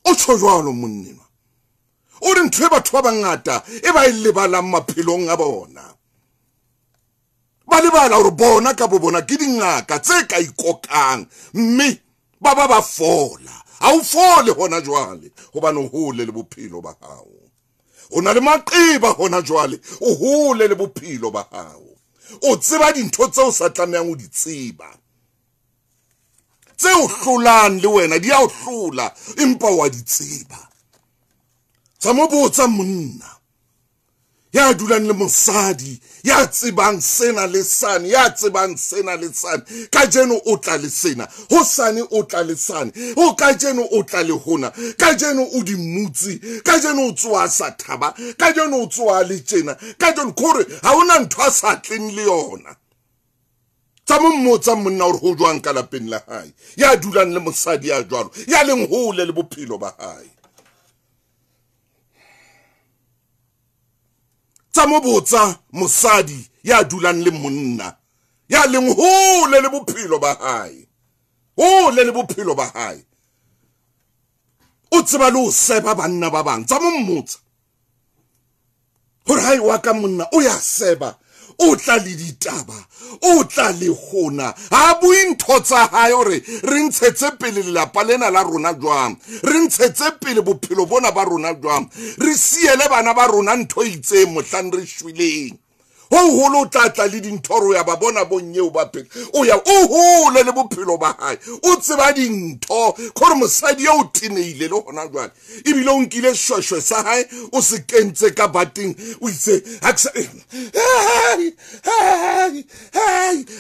O tjho jwalo monnenwa, o re ntho e batho ba bangata e ba e lebalang maphelong a bona, ba lebala hore bona ka bo bona ke dingaka tse ka ikokang, mme ba ba ba fola. Ha o fole hona jwale hobane o hole le bophelo ba hao. O na le maqeba hona jwale, o hole le bophelo ba hao. O tseba dintho tseo o sa tlamehang ho di tseba, tse o hlolang le wena di a o hlola, empa wa di tseba. Tsa mo botsa monna ya dulang le mosadi ya tsebang sena le sane, ya tsebang sena le sane, kajeno o tla le sena, hosane o tla le sane, o kajeno o tla le hona, kajeno o di mutsi, kajeno o tsoha sa thaba, kajeno o tsoha le tjena, kajeno kore ha hona ntho a sa tleng le yona. Tsa mo mmotsa monna hore ho jwang ka lapeng la hae, ya dulang le mosadi ya jwalo, ya leng hole le bophelo ba hae. Tsa mo botsa mosadi ya dulang le monna ya leng hole le bophelo ba hae, hole le bophelo ba hae, o tseba le ho seba banna ba bang. Tsa mo mmotsa hore hae wa ka monna o ya seba, o tla le ditaba, o tla le hona, ha bue ntho tsa hae hore re ntshetse pele lelapa lena la rona jwang, re ntshetse pele bophelo bona ba rona jwang, re siele bana ba rona ntho e itseng mohlang re shweleng. Ho holo o tla tla le dintho ro ya ba bona bonyeo ba phela, o ya o hole le bophelo ba hae, o tseba dintho khore mosadi eo o tenehile le hona jwale, ebile o nkile shweshwe sa hae o se kentse ka bateng, o itse ha ke sa,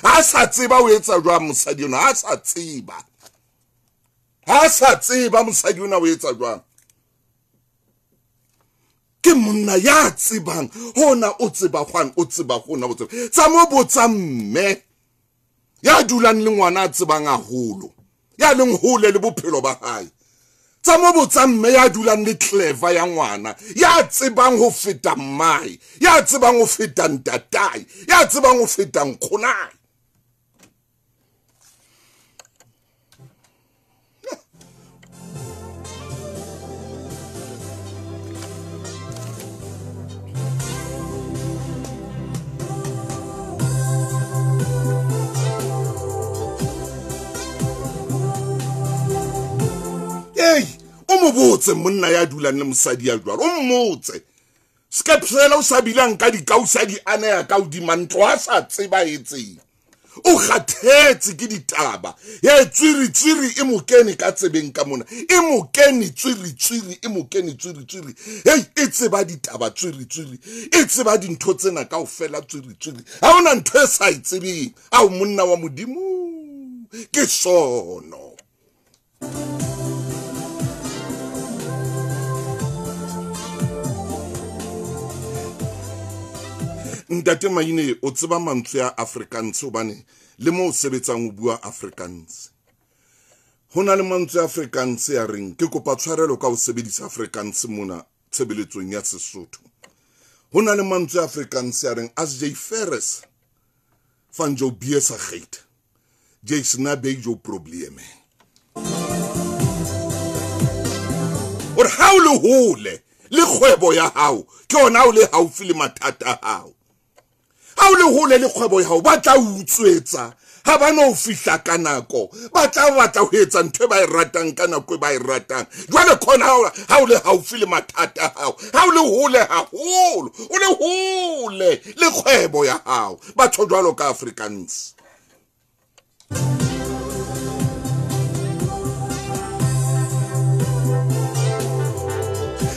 ha sa tseba o etsa jwang mosadi ona, ha sa tseba, ha sa tseba mosadi ona o etsa jwang. Ke monna ya tsebang hona, o tseba hwane, o tseba hona, o tseba. Tsa mo botsa mme ya dulang le ngwana a tsebang haholo, ya leng hole le bophelo ba hae. Tsa mo botsa mme ya dulang le clever ya ngwana, ya tsebang ho feta mmae, ya tsebang ho feta ntatae, ya tsebang ho feta nkgonae. Ei, o mo botse monna ya dulang le mosadi ya jwalo, o mmotse. Skepsela o sa bilang ka dikausa di aneha ka hodima ntlo a sa tseba etseng. O kgathetse ke ditaba. Ye tswiri tswiri e mo kene ka tsebeng ka mona. E mo kene tswiri tswiri, e mo kene tswiri tswiri. Hey, e tseba ditaba tswiri tswiri. E tseba dintho tsena kaofela tswiri tswiri. Ha hona ntho e sa e tsebeng. Ao monna wa Modimo ke sono. Ntate Maine o tseba mantswe a Afrikaans hobane le mo o sebetsang o bua Afrikaans. Ho na le mantswe a Afrikaans ya reng ke kopa tshwarelo ka ho sebedisa Afrikaans mona tshebeletsong ya Sesotho. Ho na le mantswe a Afrikaans ya reng as jy ver is van jou besigheid, jy is naby jou probleme. Hore ha o le hole le kgwebo ya hao, ke hona o le haufi le mathata a hao. Ha o le hole le kgwebo ya hao, ba tla utswetsa, ha ba no fihla ka nako, ba tla batla ho etsa ntho e ba e ratang ka nako e ba e ratang. Jwale khona ha o le haufi le mathata a hao, ha o le hole haholo, o le hole le kgwebo ya hao. Batho jwalo ka Afrikaans.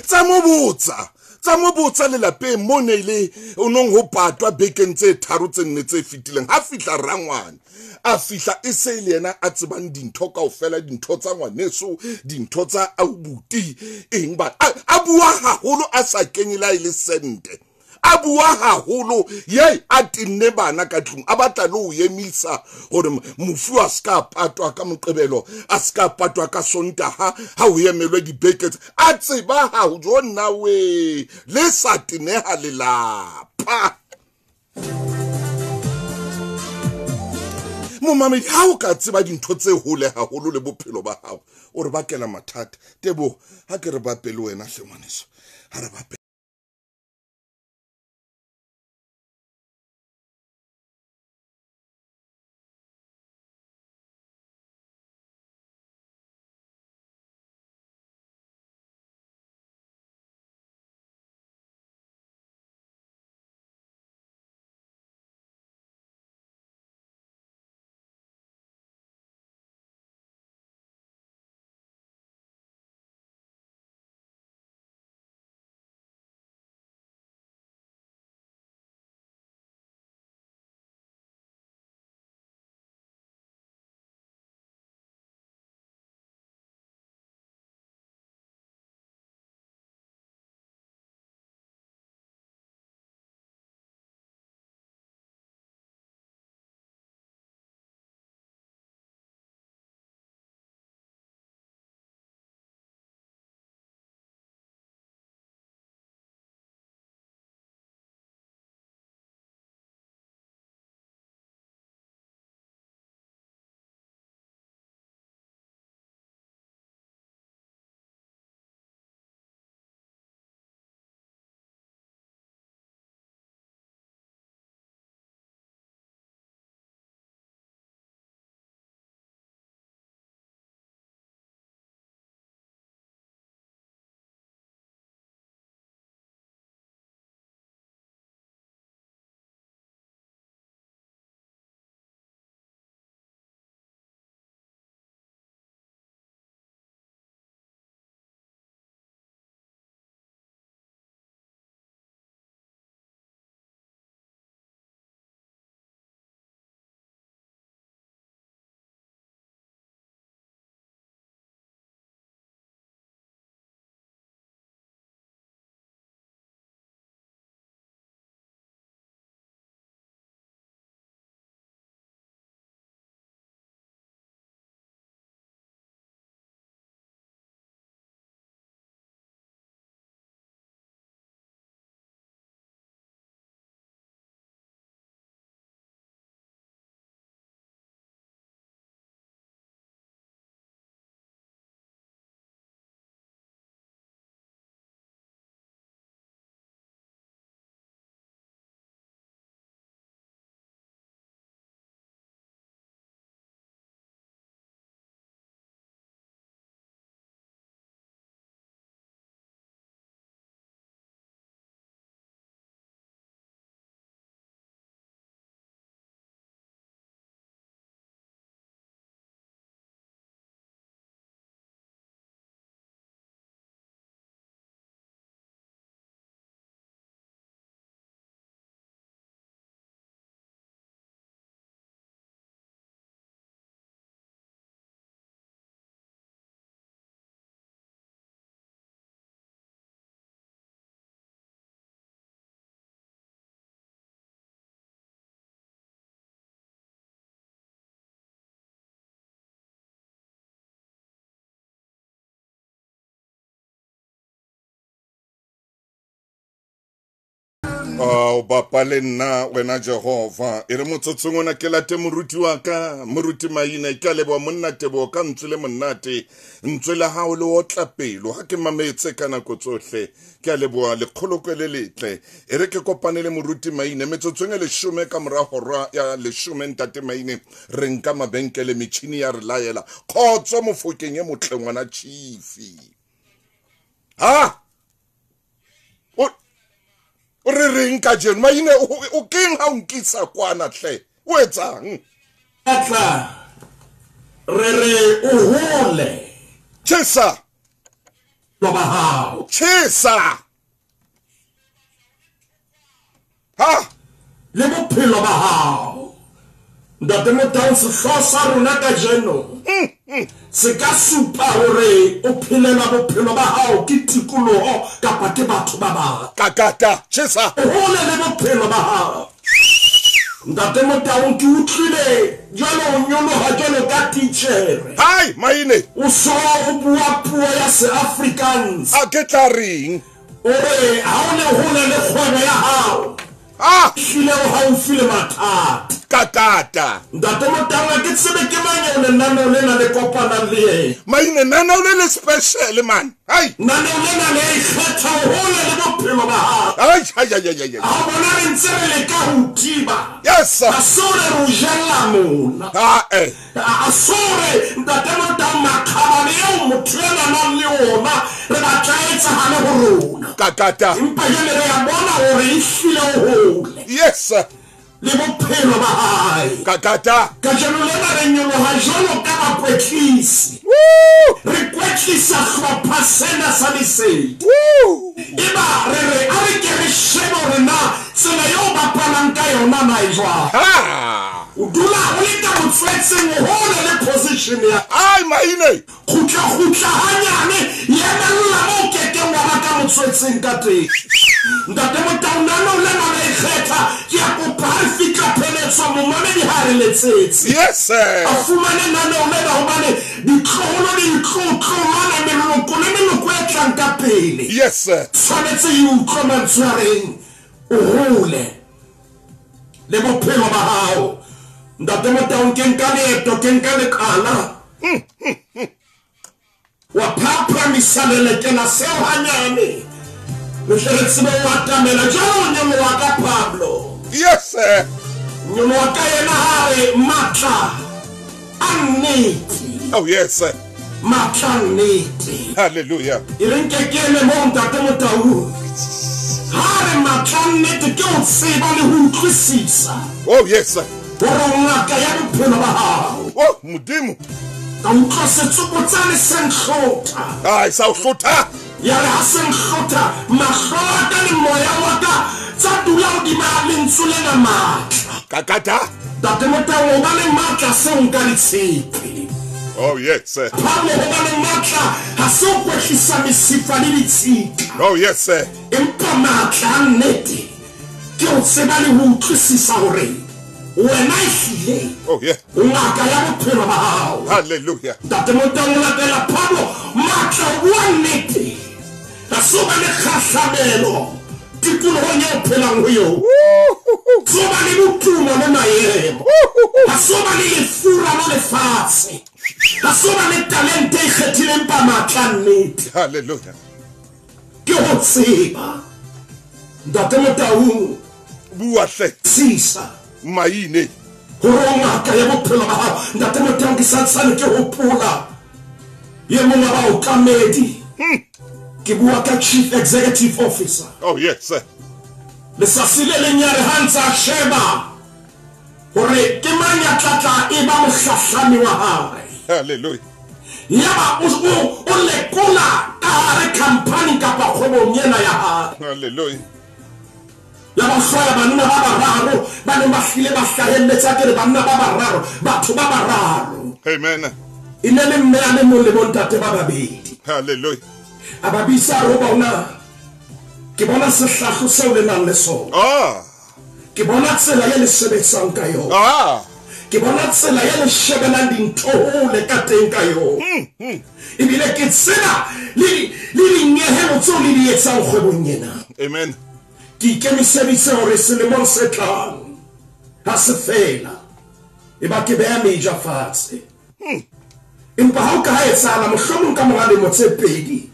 Tsa mo botsa, tsa mo botsa lelapeng mo ne ile o nong ho patwa bekeng tse tharo tse nne tse fetileng. Ha fihla rangwane, a fihla e se le yena a tsebang dintho kaofela, dintho tsa ngwaneso, dintho tsa aubuti, eng ba a bua haholo a sa kenye la e le sente. A bua haholo ye a tenne bana ka tlung, a batla le ho emisa hore mofu a ska patwa ka Moqebelo, a ska patwa ka Sontaha, ha ho emelwe dibeke. A tseba ha ho jo nna we le sa teneha lelapa. Momamedi, ha o ka tseba dintho tse hole haholo le bophelo ba hao, o re bakela mathata. Teboho, ha ke re bape le wena hle ngwaneso, ha re bape. O bapa le nna wena Jehova. E re motsotsong ona ke late moruti wa ka, moruti Maine, ke a leboha monna Teboho ka ntswe le monate. Ntswe la hao le otla pelo ha ke mametse ka nako tsohle. Ke a leboha lekgoloko le letle. E re ke kopane le moruti Maine metsotsong e 10 ka mora hora ya 10 ntate Maine re nka mabenkele metjhini ya re laela. Kgotso mofokeng e motle ngwana chifi. Ha? O re reng kajeno Maine o keng ha o nkisa kwana hle o etsang? Atla re re o hole. Chesa. Ba hao. Chesa. Ha? Le bophelo ba hao. Ntate Motaung sehlooho sa rona kajeno se ka supa hore o phelela bophelo ba hao ke tikoloho kapa ke batho ba bang. Kakata, chesa. O hole le bophelo ba hao. Ntate Motaung ke utlwile jwalo o nyoloha jwalo ka titjhere. Hai, Maine. O so o bua puo ya se-Afrikaans. A ke tla reng? O re ha o le hole le kgwebo ya hao. Ah! Hlile o haufi le mathata. Kakata. Ntate Motaung ke tsebe ke mang eo lenaneo lena le kopanang le yena. Maine naneo le le special man. Hai. Naneo lena le ikgetha hole le bophelo ba hao. Ai ai ai ai ai. Ha bona re ntse re leka ho thiba. Yes sir. A sore re o jella mona. Ah eh. A sore ntate Motaung makgabane eo motho ena nang le ona re batla etsahale ho rona. Kakata. Empa jwale re a bona hore e hlile o hole. Yes sir. Le bophelo ba hae. Kakata. Kajeno lena re nyoloha jwalo ka bakwetlisi. Re kwetlisa hlopha sena sa lesedi. Eba re re a re ke re shebe hore na tsela eo bapalang ka yona na e jwang. O dula o le ka motswetseng hole le position ya. Ai Maine. Kgutla kgutla hanyane yemella mo kekeng wa ba ka motswetseng ka teng. Ntate Motaung nano lena le ikgetha ke a kopa ha re fihla pheletso momamedi ha re letsetse. Yes sir. A fumane naneo lena hobane ditloholo le ditlotlolwana meloko le meloko e tlang ka pele. Yes sir. Tshwanetse e utlwe mantswe a reng o hole le bophelo ba hao. Ntate Motaung ke nka leeto ke nka lekala. Wa phaphamisa lelekela seo hanyane. Le tle re tsebe ho atamela jwalo nyolo wa ka Pablo. Yes sir. Nyolo wa ka yena ha re matla a nnete. Oh yes sir. Matla a nnete. Hallelujah. E re nke ke eme moo ntate Motaung. Ha re matla a nnete ke ho tseba le ho utlwisisa. Oh yes sir. Hore ngaka ya bophelo ba hao. Oh Modimo. Ka utlwa setsokotsane se nhlotha. Ai sa o hlotha. Ya re ha se nhlotha mahlo a ka le moya wa ka tsa dula hodima lentswe lena matla. Kakata. Ntate Motaung o ba le matla seo nka le tshepe. Oh yes sir. Pablo ho ba le matla ha se o kwetlisa mesifa le ditshika. Oh yes sir. Empa matla a nnete ke ho tseba le ho utlwisisa hore wena ehlile. Oh yeah. O ngaka ya bophelo ba hao. Hallelujah. Ntate Motaung latela Pablo matla o bua nnete. Ha se o ba le kgahlamelo tikolohong eo phelang ho yona. Se o ba le botumo le maemo. Ha se o ba le lefura la lefatshe. Ha se o ba le talente e ikgethileng pa matla a nnete. Hallelujah. Ke ho tseba Ntate Motaung bua hle. Sisa Maine hore o ngaka ya bophelo ba hao. Ntate Motaung ke santsane ke hopola ye mongwe wa baokamedi. Ke bua ka chief executive officer. Oh yes sir. Letsatsi le leng ya re ha ntse a sheba hore ke mang ya tla tla e ba mohlahlami wa hae. Hallelujah. Yaba o lekola ka hare company kapa kgwebong ena ya hae. Hallelujah. Ya ba hlwaya banna ba bararo ba neng ba hlile ba hlahelletse a ke re banna ba bararo batho ba bararo. Amen. E ne le mme a le mong le bontate ba babedi. Hallelujah. A ba bitsa re ho bona ke bona sehlahlo seo le nang le sona. Ah. Ke bona tsela e le sebetsang ka yona. Ah. Ke bona tsela e le shebelang dintho hole ka teng ka yona. Ebile ke tsela le dinyehelo tseo le di etsang kgwebong ena. Amen. Ke ikemiseditse hore selemong se tlang ha se fela e ba ke beha meja fatshe. Empa ha o ka ha etsahala mohlomong ka mora lemo tse pedi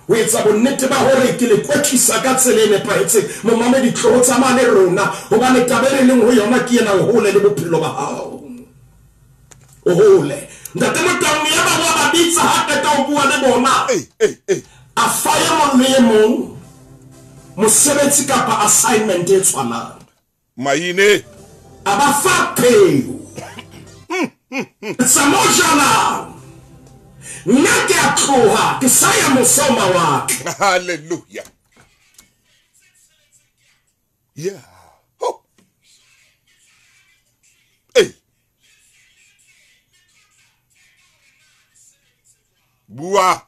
ho etsa bonnete ba hore ke le kwetlisa ka tsela e nepahetseng, momamedi, tloho tsamaya le rona, hobane taba e re leng ho yona ke ena, o hole le bophelo ba hao. O hole. Ntate Motaung yaba wa ba bitsa ha qeta ho bua le bona. A fa e mong le e mong mosebetsi kapa assignment e tshwanang. Maine. A ba fa peo. Tsa mo jalang. Nna ke a tloha, ke sa ya mose ho mawatle. Hallelujah. Yeah. Oh. Hey. Bua.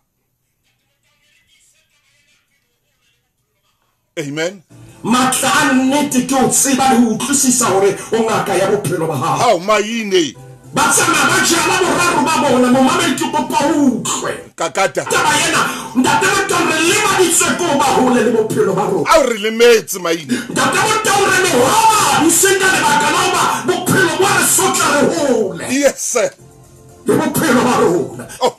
Amen. Matla a nnete ke o tseba le ho utlwisisa hore o ngaka ya bophelo ba hao. Hao maine. Ba tsamaya ba jala boraro ba bona, momamedi ke kopa o utlwe. Kakata. Taba ena, Ntate Motaung, re lemaditswe ke ho ba hole le bophelo ba rona. Ao re lemetse maine. Ntate Motaung, re mehobadi seng ka lebaka la hoba bophelo bo a re sotla re hole. Yes sir. Le bophelo ba rona. Oh.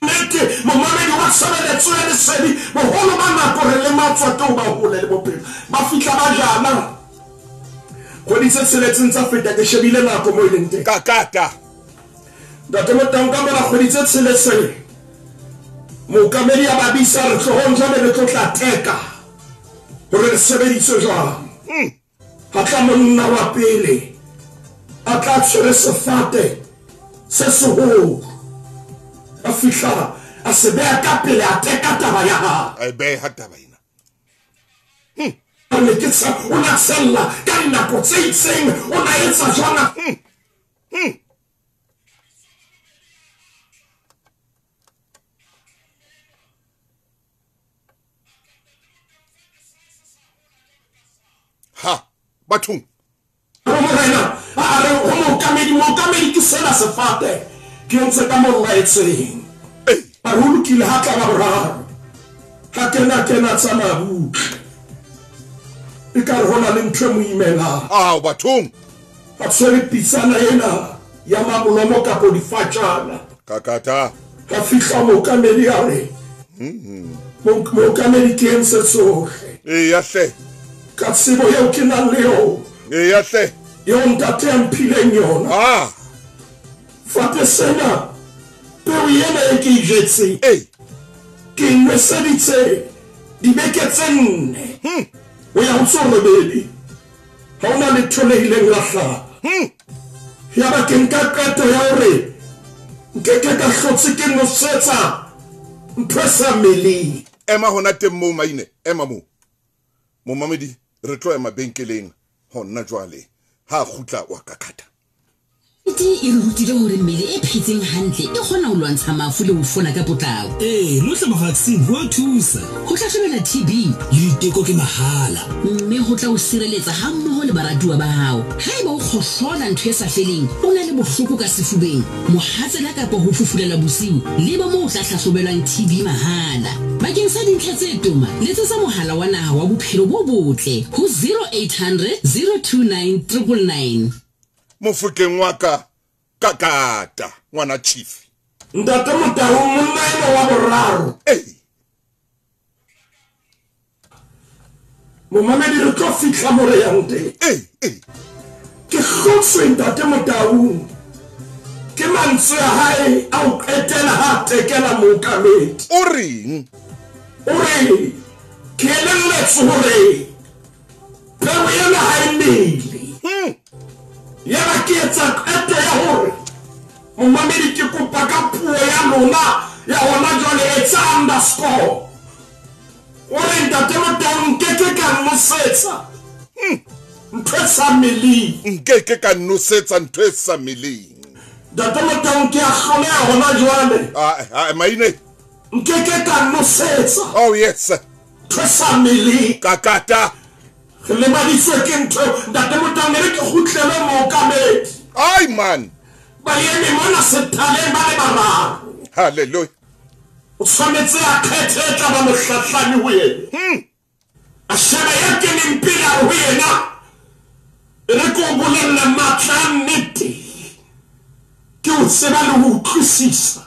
Nnete, momamedi wa tshebeletso ya lesedi, boholo ba nako re lematswa ke ho ba hole le bophelo. Ba fihla ba jala. Kgwedi tse tsheletseng tsa feta, ke shebile nako mo e leng teng. Kakata. Ntate Motaung, ka mora kgwedi tse tsheletseng, mookamedi a ba bitsa, re tlohong jwale re tlo tla teka hore re sebeditswe jwang. Ha tla monna wa pele a tla tshwere sefate se seholo, a fihla a se beha ka pele, a teka taba ya hae. A beha taba ena. Ne ke tsha, o na tshella ka dinako tse itseng, o na etsa jwang. Ha, bathong. Morena, a re ho mookamedi, mookamedi ke sena sefate ke ntse ka mo laetseng. A re ho lokile, ha tla ba boraro. Ha kena kena tsamaya butle. E ka re ho na le ntho e mo imelang. Ao bathong. A tshwere pitsana ena ya mabolomo kapo difatjana. Kakata. Ka fihla mookamedi a re, mookamedi ke entse tsohle. Eya hle. Ka tsebo eo ke nang le yona. Eya hle. Eo ntate a mphileng yona. Ah. Fate sena, peo ena e ke e jetseng. Ke e nweseditse dibeke tse nne. O ya ho tse robedi. Ha hona letho le ileng la hlaha. Yaba ke nka qeto ya hore nkeke ka hlotse ke nosetsa ntho e sa meleng. Ema hona teng moo maine, ema moo. Momamedi, re tlo ema benkeleng hona jwale. Ha kgutla wa kakata. Nnete e re rutile hore mmele e phetseng hantle e kgona ho lwantsha mafu le ho fola ka potlako. Ee, le ho hlaba vaccine ho a thusa. Ho hlahlobela TB le diteko ke mahala. Mme ho tla o sireletsa hammoho le baratuwa ba hao. Haeba o kgohlola ntho e sa feleng, o na le bohloko ka sefubeng, mohatsela kapa ho fufulelwa bosiu, leba moo o tla hlahlobelwang TB mahala. Bakeng sa dintlha tse toma, letsetsa mohala wa naha wa bophelo bo botle ho 0800 029 999. Mofokeng wa ka, kakata, ngwana chief. Ntate Motaung, monna enwa wa boraro. Momamedi, re tlo fihla mo re yang teng. Ke hlotswe Ntate Motaung ke mantswe a hae a ho qetela ha a tekela mookamedi. O reng? O re, ke elelletswe hore peo ena ha e mele. Yaba ke etsa qeto ya hore momamedi, ke kopa ka puo ya lona ya hona jwale, etsa underscore. O re Ntate Motaung, nkeke ka nosetsa ntho e sa meleng. Nkeke ka nosetsa ntho e sa meleng. Ntate Motaung, ke a hloleha hona jwale. Maine. Nkeke ka nosetsa. Oh yes. Ntho e sa meleng. Kakata. Re lemaditswe ke ntho. Ntate Motaung, e re ke kgutlele mookamedi. Ai man. Ba eme mona sethaleng ba le bararo. Hallelujah. O tshwanetse a kgethe e tla ba mohlahlami ho yena. A sheba ya keneng a re ho yena, e re ke o bolelle matla a nnete, ke o tseba le ho utlwisisa.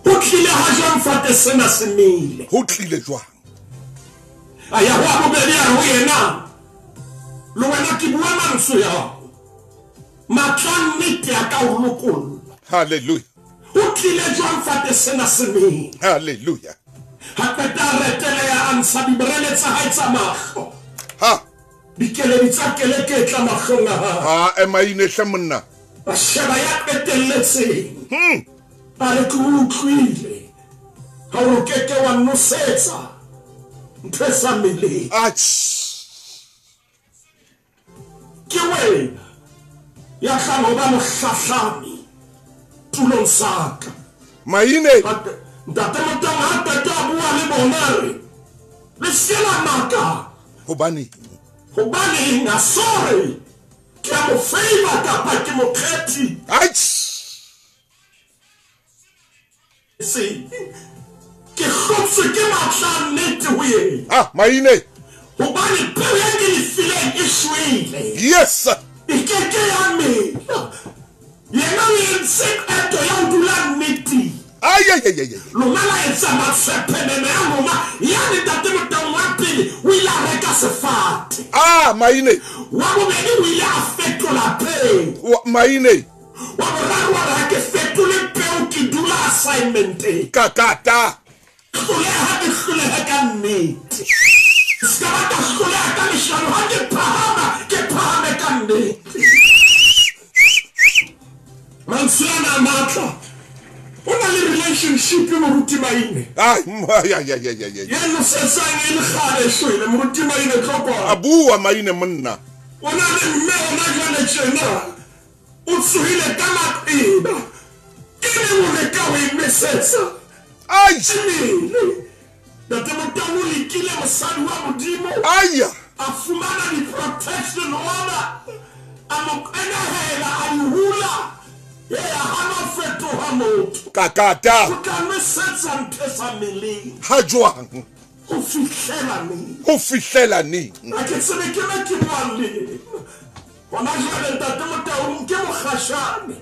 Ho tlile ha jwang fate sena se mele? Ho tlile jwang? A ya ho wa bobedi a re ho yena, le wena ke bua mantswe ao, matla a nnete a ka o lokolla. Hallelujah. Ho tlile jwang fate sena se mele? Hallelujah. Ha qeta a reteleha a ntsha dibrele tsa hae tsa mahlo. Ha. Dikeledi tsa keleketla mahlong a hae. Ha, ema ine hle monna. A sheba ya qetelletseng. A re ke utlwile ha o ke ke wa nosetsa ntho e sa meleng. Ke wena ya tlang ho ba mohlahlami tulong sa ka. Maine. Ntate Motang ha qeta a bua le bona a re, le se la makala. Hobaneng? Hobaneng? A sorry, ke a mo favor kapa ke mo kgethi. Se ke hlotswe ke matla a nnete ho yena. Ah, maine. Hobane peo e ke e fileng e shwele. Yes. E ke ke ya mela. Yena o entse qeto ya ho dula nneteng. Ai, ai, ai, ai, ai. Lona la etsa matshephenene ya lona. Yane Ntate Motang wa pele o ile a reka sefate. Ah, maine. Wa bobedi o ile a fetola peo. Maine. Wa boraro wa re ha ke fetole peo, ke dula assignment-eng. Kakata. Hloleha ke hlolehe ka nnete. Se ka ba ka hloleha ka leshano, ha ke phahama, ke phahame ka nnete. Mantswe ana a matla. O na le relationship moruti Maine. Ai, ai, ai, ai, ai, ai. Ya nosetsang e le kgale shwele, moruti Maine tlo kwana. A bua Maine monna. O na le mme ona jwale tjena. O tsohile ka maqeba. Ke neng o leka ho e nwesetsa? Ai. Emele. Ntate Motang o lekile mosadi wa Modimo. Aya. A fumana di-protection order. A mo qenehela, a di hula. Ee, ha no fetoha motho. Kakata. O tla nwesetsa ntho e sa meleng. Ha jwang? Ho fihlela neng? Ho fihlela neng? Ha ke tsebe ke me ke buang le yena. Hona jwale Ntate Motaung ke mokgashane.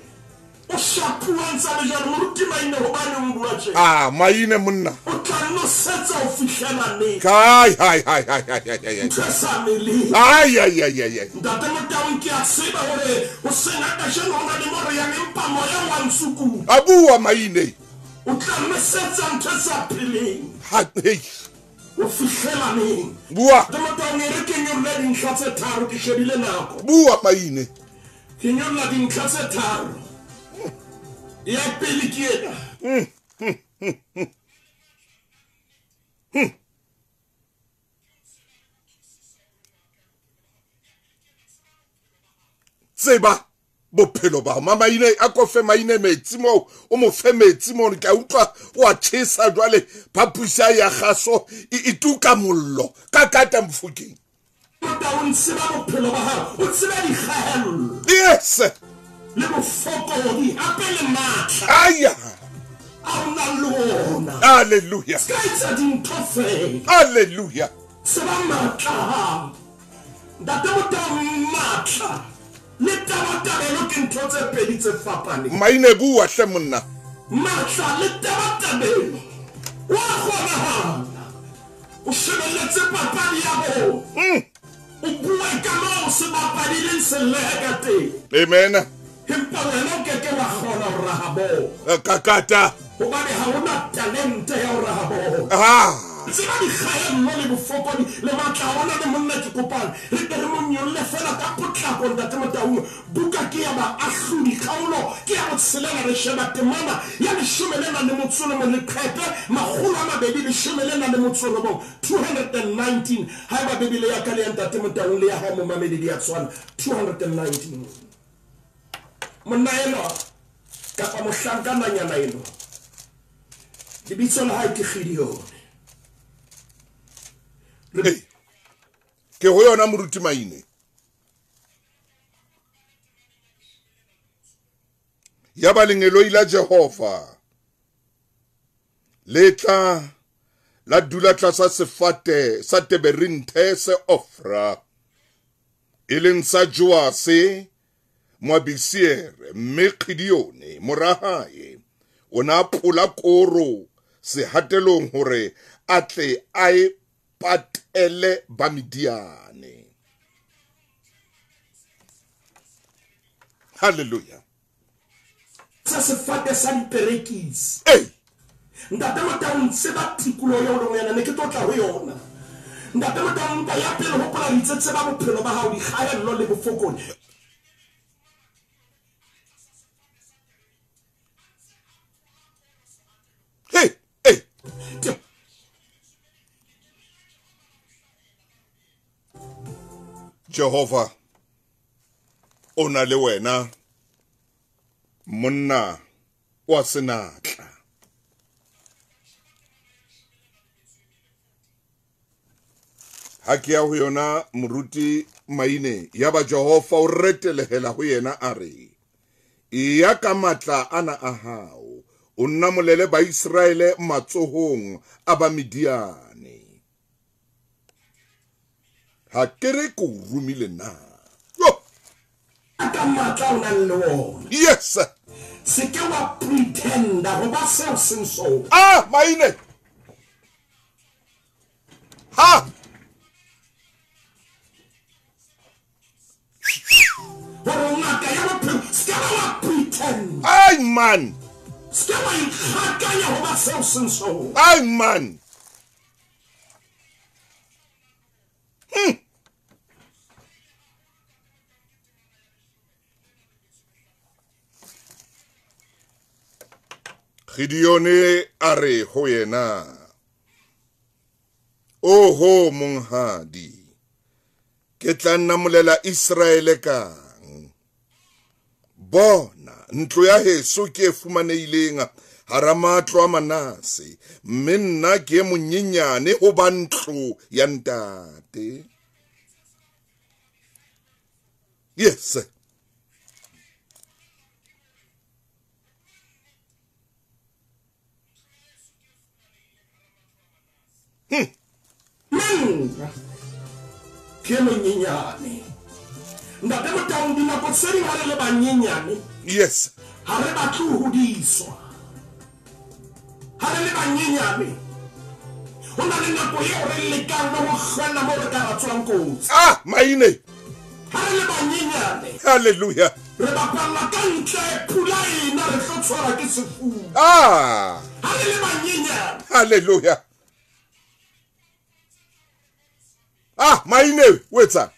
O shapuwa ntsa le jwale moruti Maine hobane o bua tjena. Ah, Maine monna. O tla nosetsa ho fihlela neng? Ai, ai, ai, ai, ai, ai, ai. Ntho e sa meleng. Ai, ai, ai, ai, ai. Ntate Motaung ke a tseba hore ho sena kajeno ho na le mo re yang empa moya wa ntsukutla. A bua Maine. O tla nosetsa ntho e sa pheleng. Ha, hey. O fihlela neng? Bua. Ntate Motaung e re ke nyolle dintlha tse tharo, ke shebile nako. Bua Maine. Ke nyolla dintlha tse tharo. Ya pele ke ena. Tseba bophelo ba hao. Maine a ko fe Maine metsi moo, o mo fe metsi moo, ke a utlwa o a tjhesa jwale phaposi ya kgaso e tuka mollo ka kata Mofokeng. Motaung tseba bophelo ba hao, o tsebe dikgahello. Yes. Le bofokodi hape le matla. Aya. A o nang le ona. Hallelujah. Se ka etsa dintho fela. Hallelujah. Tseba matla a hao. Ntate Motaung, matla le tabatabelo ke ntho tse pedi tse fapaneng. Maine bua hle monna. Matla le tabatabelo wa kgonahala. O shebelletse papadi ya bolo. O bue ka moo sebapadi leng selehe ka teng. Amen. Empa wena o ke ke wa kgona ho raha bolo. Kakata. Hobane ha hona talente ya ho raha bolo. Ah. Tseba dikgaello le bofokodi le matla a ona le monna ke kopang. Re ke re mo nyolle fela ka potlako Ntate Motaung. Buka ke ya baahlodi, kgaolo ke ya botshelela, re sheba temana ya 14 leqepe 219, 219. Haeba Bibele ya ka le ya Ntate Motaung le ya hao momamedi di a tshwana, 219. Monna enwa kapa mohlankananyana enwa, lebitso la hae ke Gideone. Ke ho yona moruti Maine. Ya ba lengeloi la Jehova Le tla la dula tlasa sefate sa teberinthe se Ofra, e leng sa Joase Moabisiere, mme Gideone mora hae o na pola koro sehatelong hore a tle a e patele Bamidiane. Hallelujah. Sa sefate sa diperekisi. Hey. Ntate Motaung tseba tikoloho eo leng ho yona, ne ke tlo tla ho yona. Ntate Motaung nka ya pele hopola re itse tseba bophelo ba hao, dikgaello le bofokodi. Hey, hey. Jehova o na le wena, monna wa senatla. Ha ke ya ho yona moruti Maine, yaba Jehova o retelehela ho yena a re, eya ka matla ana a hao, o nnamolele Baiseraele matsohong a Bamidiane. Ha ke re ke o romile na? Ka matla o nang le ona. Yes. Se ke wa pretenda ho ba seo seng sona. Ah, Maine. Ha. Hore ngaka ya bophelo, se ke wa pretend. Ai man. Se ke wa ikgakanya ho ba seo seng sona. Ai man. Gideone a re ho yena, oho monghadi, ke tla nnamolela Iseraele kang? Bona, ntlo ya heso ke e fumanehileng hara matlo a Manase, mme nna ke e monyenyane ho ba ntlo ya ntate. Yes. Nna ke monyenyane. Ntate Motaung, dinako tse ding ha re le banyenyane, yes, ha re batle ho hodiswa. Ha re le banyenyane, ho na le nako eo re lekang le ho hlwella moo re ka ra tswang kotsi. Ah, Maine. Ha re le banyenyane, hallelujah, re bapalla ka ntle, pula ena re tlo tshwarwa ke sefuba. Ah, ha re le banyenyane, hallelujah. Ah, Maine, o etsang?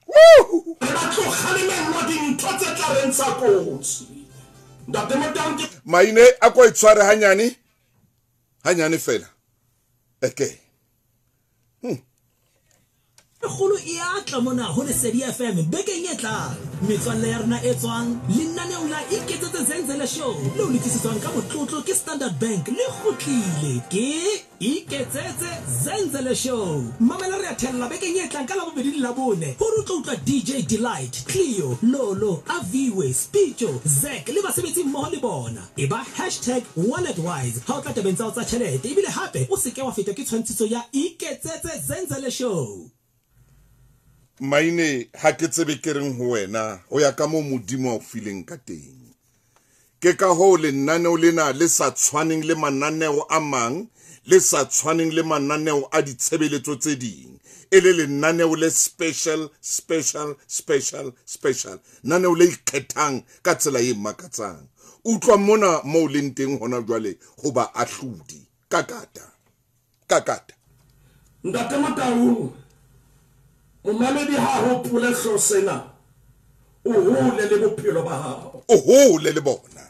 Woo! Re batla ho kgalemellwa dintho tse tla re ntsha kotsi. Ntate Motaung ke Maine, a ko e tshware hanyane. Hanyane fela. Okay. Kgolo e a tla mona ho Lesedi FM bekeng e tlang. Metswalle ya rona e tswang lenaneong la Iketsetse Zenzele Show leo le tlisetswang ka motlotlo ke Standard Bank le kgutlile. Ke Iketsetse Zenzele Show. Mamela re a thella bekeng e tlang ka Labobedi le Labone hore o tlo utlwa DJ Delight, Cleo, Lolo, Aviwe, Speecho, Zack le basebetsi mmoho le bona. Eba hashtag walletwise ha o tla tabeng tsa hao tsa tjhelete ebile hape o se ke wa fetwa ke tshwantshiso ya Iketsetse Zenzele Show. Maine, ha ke tsebe ke reng ho wena ho ya ka moo Modimo a o fileng ka teng. Ke ka hoo lenaneo lena le sa tshwaneng le mananeo a mang, le sa tshwaneng le mananeo a ditshebeletso tse ding. E le lenaneo le special, special, special, special. Naneo le ikgethang ka tsela e makatsang. Utlwa mona moo leng teng hona jwale ho ba ahlodi. Kakata. Kakata. Ntate Motaung, momamedi ha hopole hlo sena, o hole le bophelo ba hao. O hole le bona.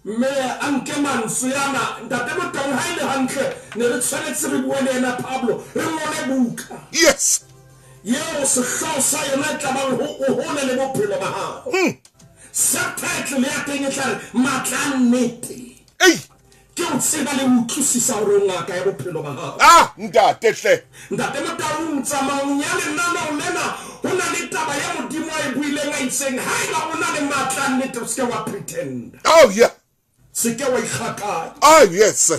Mme a nke mantswe ana, Ntate Motaung, ha e le hantle ne re tshwanetse re bue le yena Pablo, re ngole buka. Yes. Yeo sehlooho sa yona e tlabang ho o hole le bophelo ba hao. Subtitle ya teng e tla re matla a nnete. Ei. Ke o tseba le ho utlwisisa hore o ngaka ya bophelo ba hao. Ah, ntate hle. Ntate Motaung, tsamaong ya lenaneo lena ho na le taba ya Modimo a e buileng a itseng, haeba o na le matla a nnete o se ke wa pretend. Oh yeah. Se ke wa ikgakanya. Oh yes.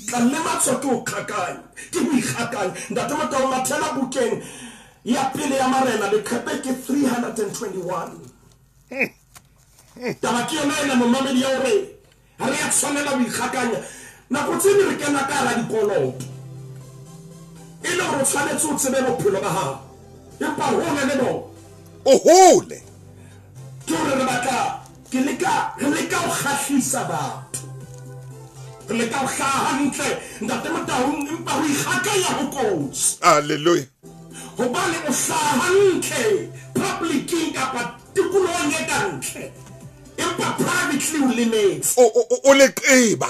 Tla lematswa ke ho kgakanya, ke ho ikgakanya. Ntate Motau, mathela bukeng ya pele ya Marena, leqepe ke 321. Taba ke yona ena, momamedi, ya hore ha re ya tshwanela ho ikgakanya. Nako tse ding re kena ka hara dikoloto, e le hore o tshwanetse o tsebe bophelo ba hao, empa hole le bona o hole. Ke hore re batla, ke leka, re leka ho kgahlisa batho, re leka ho hlaha hantle, Ntate Motaung, empa ho ikgakanya ho kotsi. Hallelujah. Hobane o hlaha hantle publicing kapa tikolohong e ka ntle, empa privately o lemetse. O leqeba.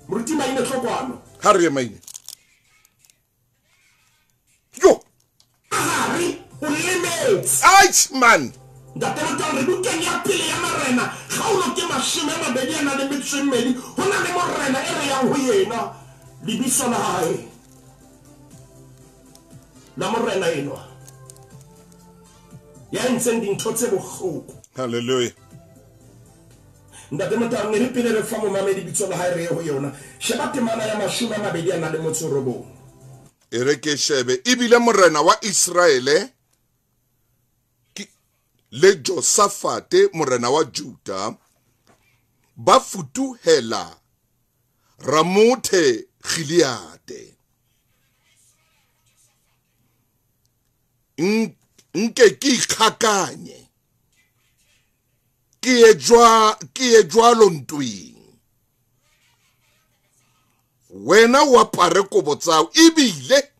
Moruti Maine, tlo kwano. Ha re ye, Maine. Yo. Hare o lemetse. Aich man. Ntate Motau, re bukeng ya pele ya Marena, kgaolo ke 22. Ho na le morena e re yang ho yena, lebitso la hae la morena enwa ya entseng dintho tse bohloko. Hallelujah. Ntate Motau, ne re pele re fa momamedi bitso la hae, re ye ho yona. Sheba temana ya 29. E re ke shebe. Ebile morena wa Israele le Josafate morena wa Juda ba futuhela Ramothe Gileade. Nke ke ikgakanye, ke ye jwalo ntweng. Wena o apare kobo tsao, ebile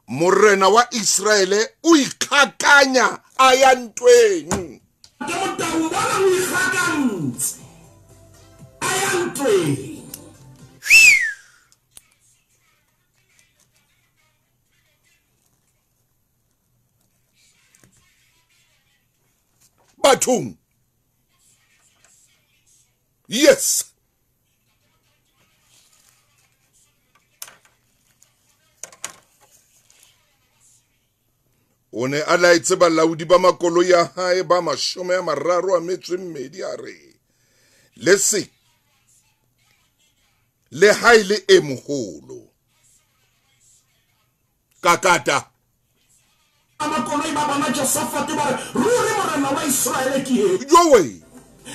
morena wa Israele o ikgakanya a ya ntweng. Ke Motau, bona o ikgakantse a ya ntweng. Bathong. Yes. O ne a laetse balaodi ba makoloi a hae ba 32 a re, le se le ha e le e moholo. Kakata. Makoloi ba bona Josafate ba re, ruri morena wa Israele ke e. Jowe.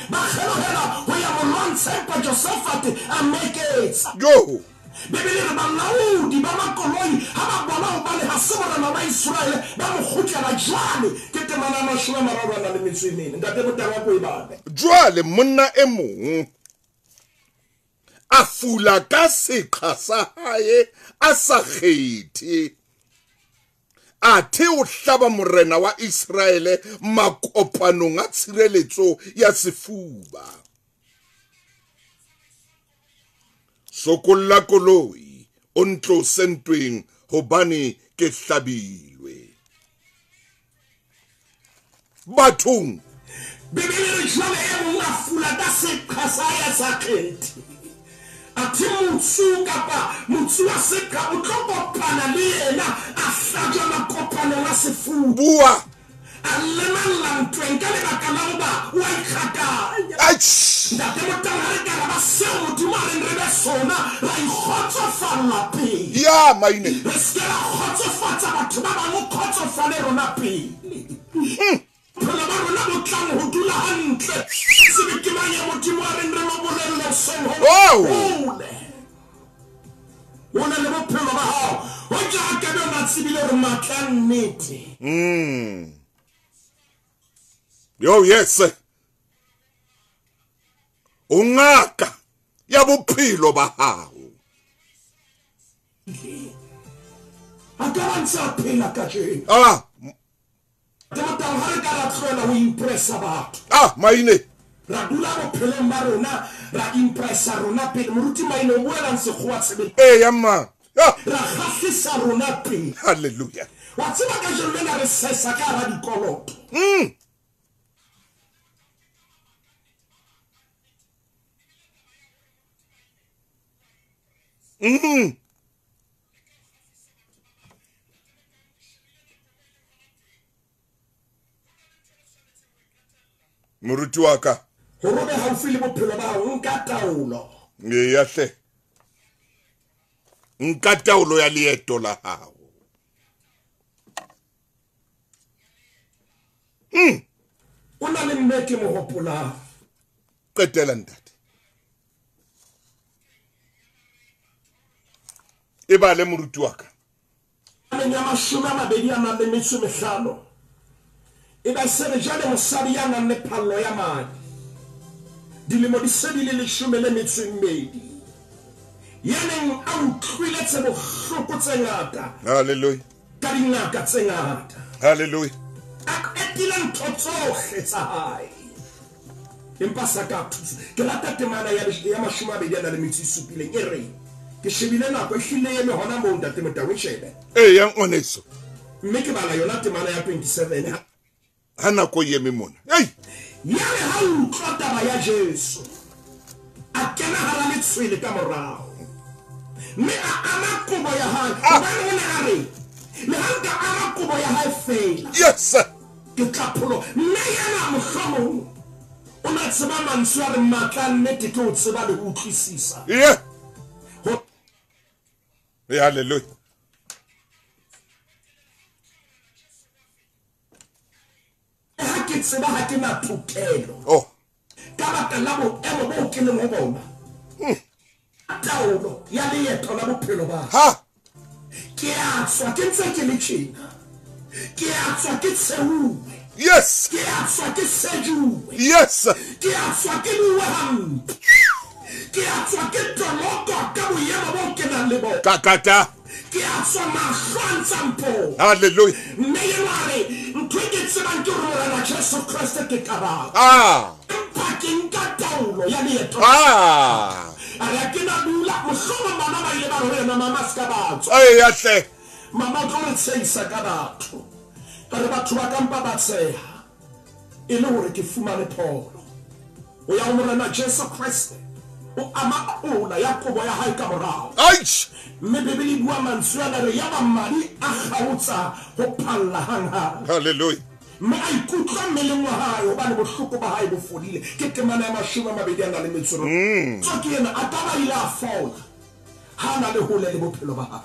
Ba kgelohela ho ya mo lwantsha, empa Josafate a meketsa. Jo. Bibele re balaodi ba makoloi ha ba bona hobane ha se morena wa Israele, ba mo kgutlela. Jwale ke temana ya 34. Ntate Motau, wa ko e bale. Jwale monna e mong a fula ka seqha sa hae a sa kgethe, athe o hlaba morena wa Israele makopanong a tshireletso ya sefuba. Sokolla koloi o ntlose ntweng, hobane ke hlabilwe. Bathong. Bibele re jwale e mong a fula ka seqha sa hae a sa kgethe, athe motsu kapa motsu wa seqha o tlo kopana le yena, a hlajwa makopanong a sefuba. Bua. A lemalla ntweng ka lebaka la hoba o a ikgakanya. Aich. Ntate Motau, ha re ka ra ba seo Modimo a reng re be sona, ra ikgotsofalla pele. Ya Maine. Re se ke ra kgotsofatsa batho ba bang, o kgotsofale rona pele. Bophelo ba rona bo tlang ho dula hantle. Sebe ke mang ya Modimo a reng re mo bolelle hoseng ho Oh. hole. O na le bophelo ba hao. Hoja a ka be o na tsebile hore matla a nnete. Yo, yes. O ngaka ya bophelo ba hao. A ka ba ntse a phela kajeno. Ah. Motau, ha re ka ra tlohela ho impressa batho. Ah, Maine. Ra dula bophelong ba rona, ra impressa rona pele. Moruti Maine, o buelang sekgowa tshebetso. Eh, ya mma. Ah. Ra kgahlisa rona pele. Hallelujah. Wa tseba kajeno lena re sesa ka hara dikoloto. Moruti wa ka. Hore o be haufi le bophelo ba hao, nka taolo. Eya hle. Nka taolo ya leeto la hao. O na le mme ke mo hopolang. Qetela ntate. E bale moruti wa ka. Ya 25 e ba se re jale mosadi ya nang le phallo ya madi dilemo di se di le 12 ya neng a utlwile tse bohloko tse ngata. Hallelujah. Ka dingaka tse ngata. Hallelujah. A qetile ntho tsohle tsa hae empa sa ka thusa. Ke rata temana ya 27 e re ke shebile nako e hlile eme hona moo ntate Motau shebe. Eh yang oneso. Mme ke bala yona temana ya 27. Ha nako e eme mona. Ei! Ya re ha utlwa taba ya Jesu a kena hara letshwele ka morao. Mme a ama kobo ya hae. Hobane o ne a re le ha nka ama kobo ya hae fela. Yes. Ke tla pholo. Mme yena mohlomong o na tseba mantswe a re matla nnete ke o tseba le ho utlwisisa. Yeah. Hallelujah. Ha ke tseba ha ke na tokelo. Oh. Ka baka la boemo bo ke leng ho bona. Taolo ya leeto la bophelo ba. Ha. Ke a tswa ke ntse ke le tjena. Ke a tswa ke tsheuwe. Yes. Ke a tswa ke sejuwe. Yes. Ke a tswa ke bua hampe. Ke a tswa ke toloko ka boemo bo ke nang le bona. Kakata. Ke a tswa mahlo a ntshang poo. Hallelujah. Mme yena a re ntho e ke tsebang ke hore Morena Jesu Kreste ke karabo. Ah. Empa ke nka taolo ya leeto. Ah. A re ke na dula mohlomong bana ba ile ba re ho yena mama se ka ba tswa. Ee ya hle. Mama o tlo re tshehisa ka batho. Ka re batho ba ka mpa ba tsheha e le hore ke fumane pholo. O ya ho Morena Jesu Kreste. O ama ola ya kobo ya hae ka morao. Aish! Mme Bibele e bua mantswe ana re yaba madi a kgaotsa ho phalla hanghang. Hallelujah. Mme a ikutlwa mmeleng wa hae hobane bohloko ba hae bo fodile. Ke temana ya 28. Tso ke ena a ka ba ile a fola ha na le hole le bophelo ba hae.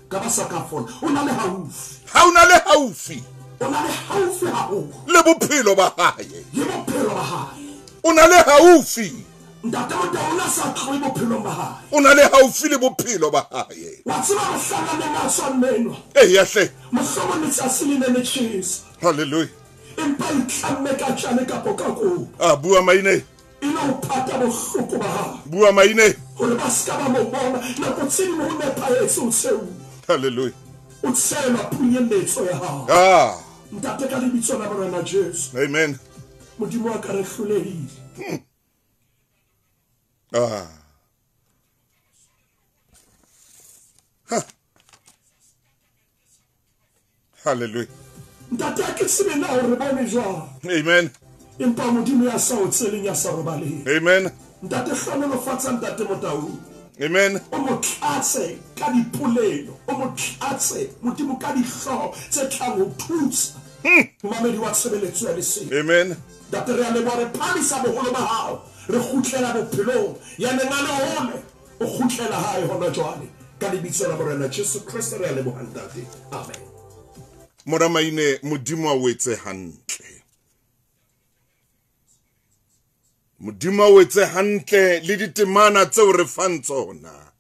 Ka ba sa ka fola. O na le haufi. Ha o na le haufi. O na le haufi haholo. Le bophelo ba hae. Le bophelo ba hae. O na le haufi. Ntate Motau o na sa tlohe bophelong ba hae. O na le haufi le bophelo ba hae. Wa tseba mohlang a neng a tswa mmenwa. Ee ya hle. Mohlomong letsatsi le ne le tjhesa. Hallelujah. Empa itlamme ka tjale kapo ka kobo. Ah, bua maine. E le ho pata bohloko ba hae. Bua maine. Hore ba ska ba mo bona nako tse ding ho nepahetse o tsheuwa. Hallelujah. O tshelwa phunyeletso ya hao. Ah. Ntate ka lebitso la Morena Jesu. Amen. Modimo wa ka re hlolehile. Ah. Ha. Hallelujah. Ntate ke tsebe na hore bone jwang. Amen. Empa Modimo ya sa o tseleng ya sa robaleng. Amen. Ntate hlonolofatsa ntate Motau. Amen. O mo tlatse ka dipolelo, o mo tlatse Modimo ka dihlooho tse tlang ho thusa. Momamedi wa tshebeletso ya lesedi. Amen. Ntate re a leboha re phamisa boholo ba hao. Re kgutlela bophelong ya neng a le hole o kgutlela hae hona jwale ka lebitso la Morena Jesu Kreste re a leboha ntate. Amen. Mora Maine Modimo a o etse hantle. Modimo a o etse hantle le ditemana tseo re fang tsona.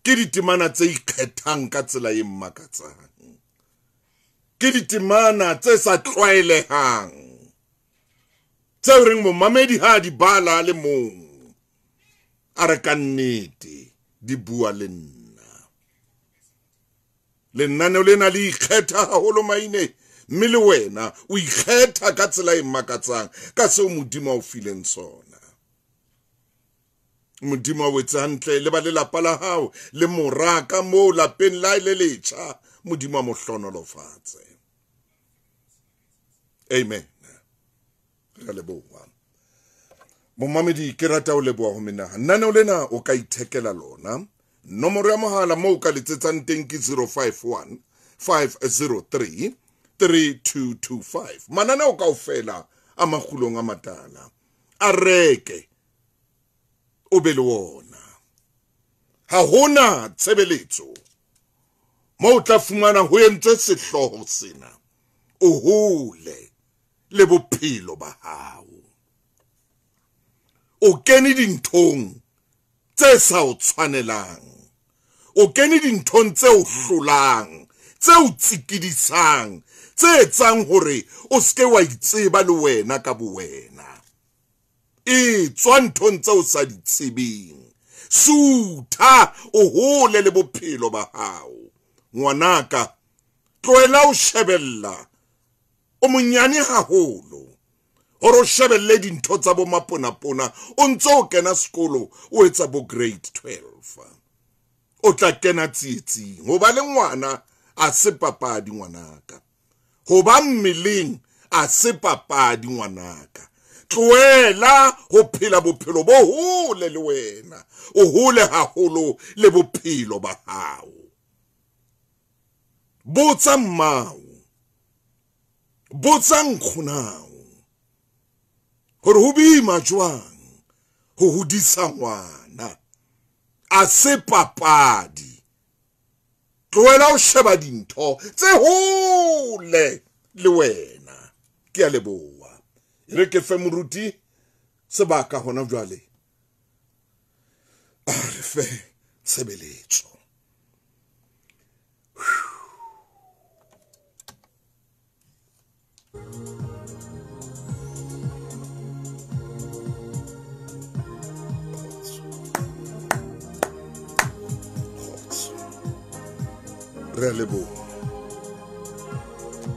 Ke ditemana tse ikgethang ka tsela e mmakatsang. Ke ditemana tse sa tlwaelehang. Tseo reng momamedi ha di bala le mong. A re ka nnete di bua le nna. Lenaneo lena le ikgetha haholo Maine, mme le wena o ikgetha ka tsela e mmakatsang ka seo Modimo a o fileng sona. Modimo a o etse hantle le ba lelapa la hao le mora ka moo lapeng la le letjha. Modimo a mo hlonolofatse. Amen. Re leboha. Momamedi ke rata o leboha ho menaha. Lenaneo lena o ka ithekela lona. Nomoro ya mohala moo o ka letsetsang teng ke 051 503 3225. Mananeo kaofela a makgulong a matala. A reke o be le wona. Ha hona tshebeletso moo o tla fumana ho entswe sehlooho sena, o hole le bophelo ba hao. O kene dinthong tse sa o tshwanelang, o kene dinthong tse o hlolang, tse o tsikidisang, tse etsang hore o seke wa itseba le wena ka bowena. E tswa nthong tse o sa di tsebeng, sutha o hole le bophelo ba hao. Ngwanaka, tlohela o shebella, o monyane haholo hore o shebelle dintho tsa bo maponapona. O ntse o kena sekolo, o etsa bo grade 12, o tla kena tsietsing. Ho ba le ngwana a se papadi ngwanaka, ho ba mmeleng a se papadi ngwanaka. Tlohela ho phela bophelo bo hole le wena, o hole haholo le bophelo ba hao. Botsa mmao, botsa nkgonao hore ho boima jwang ho hodisa ngwana, a se papadi. Tlohela ho sheba dintho tse hole le wena. Ke a leboha. E re ke fe moruti sebaka hona jwale, a re fe tshebeletso. Re a leboha.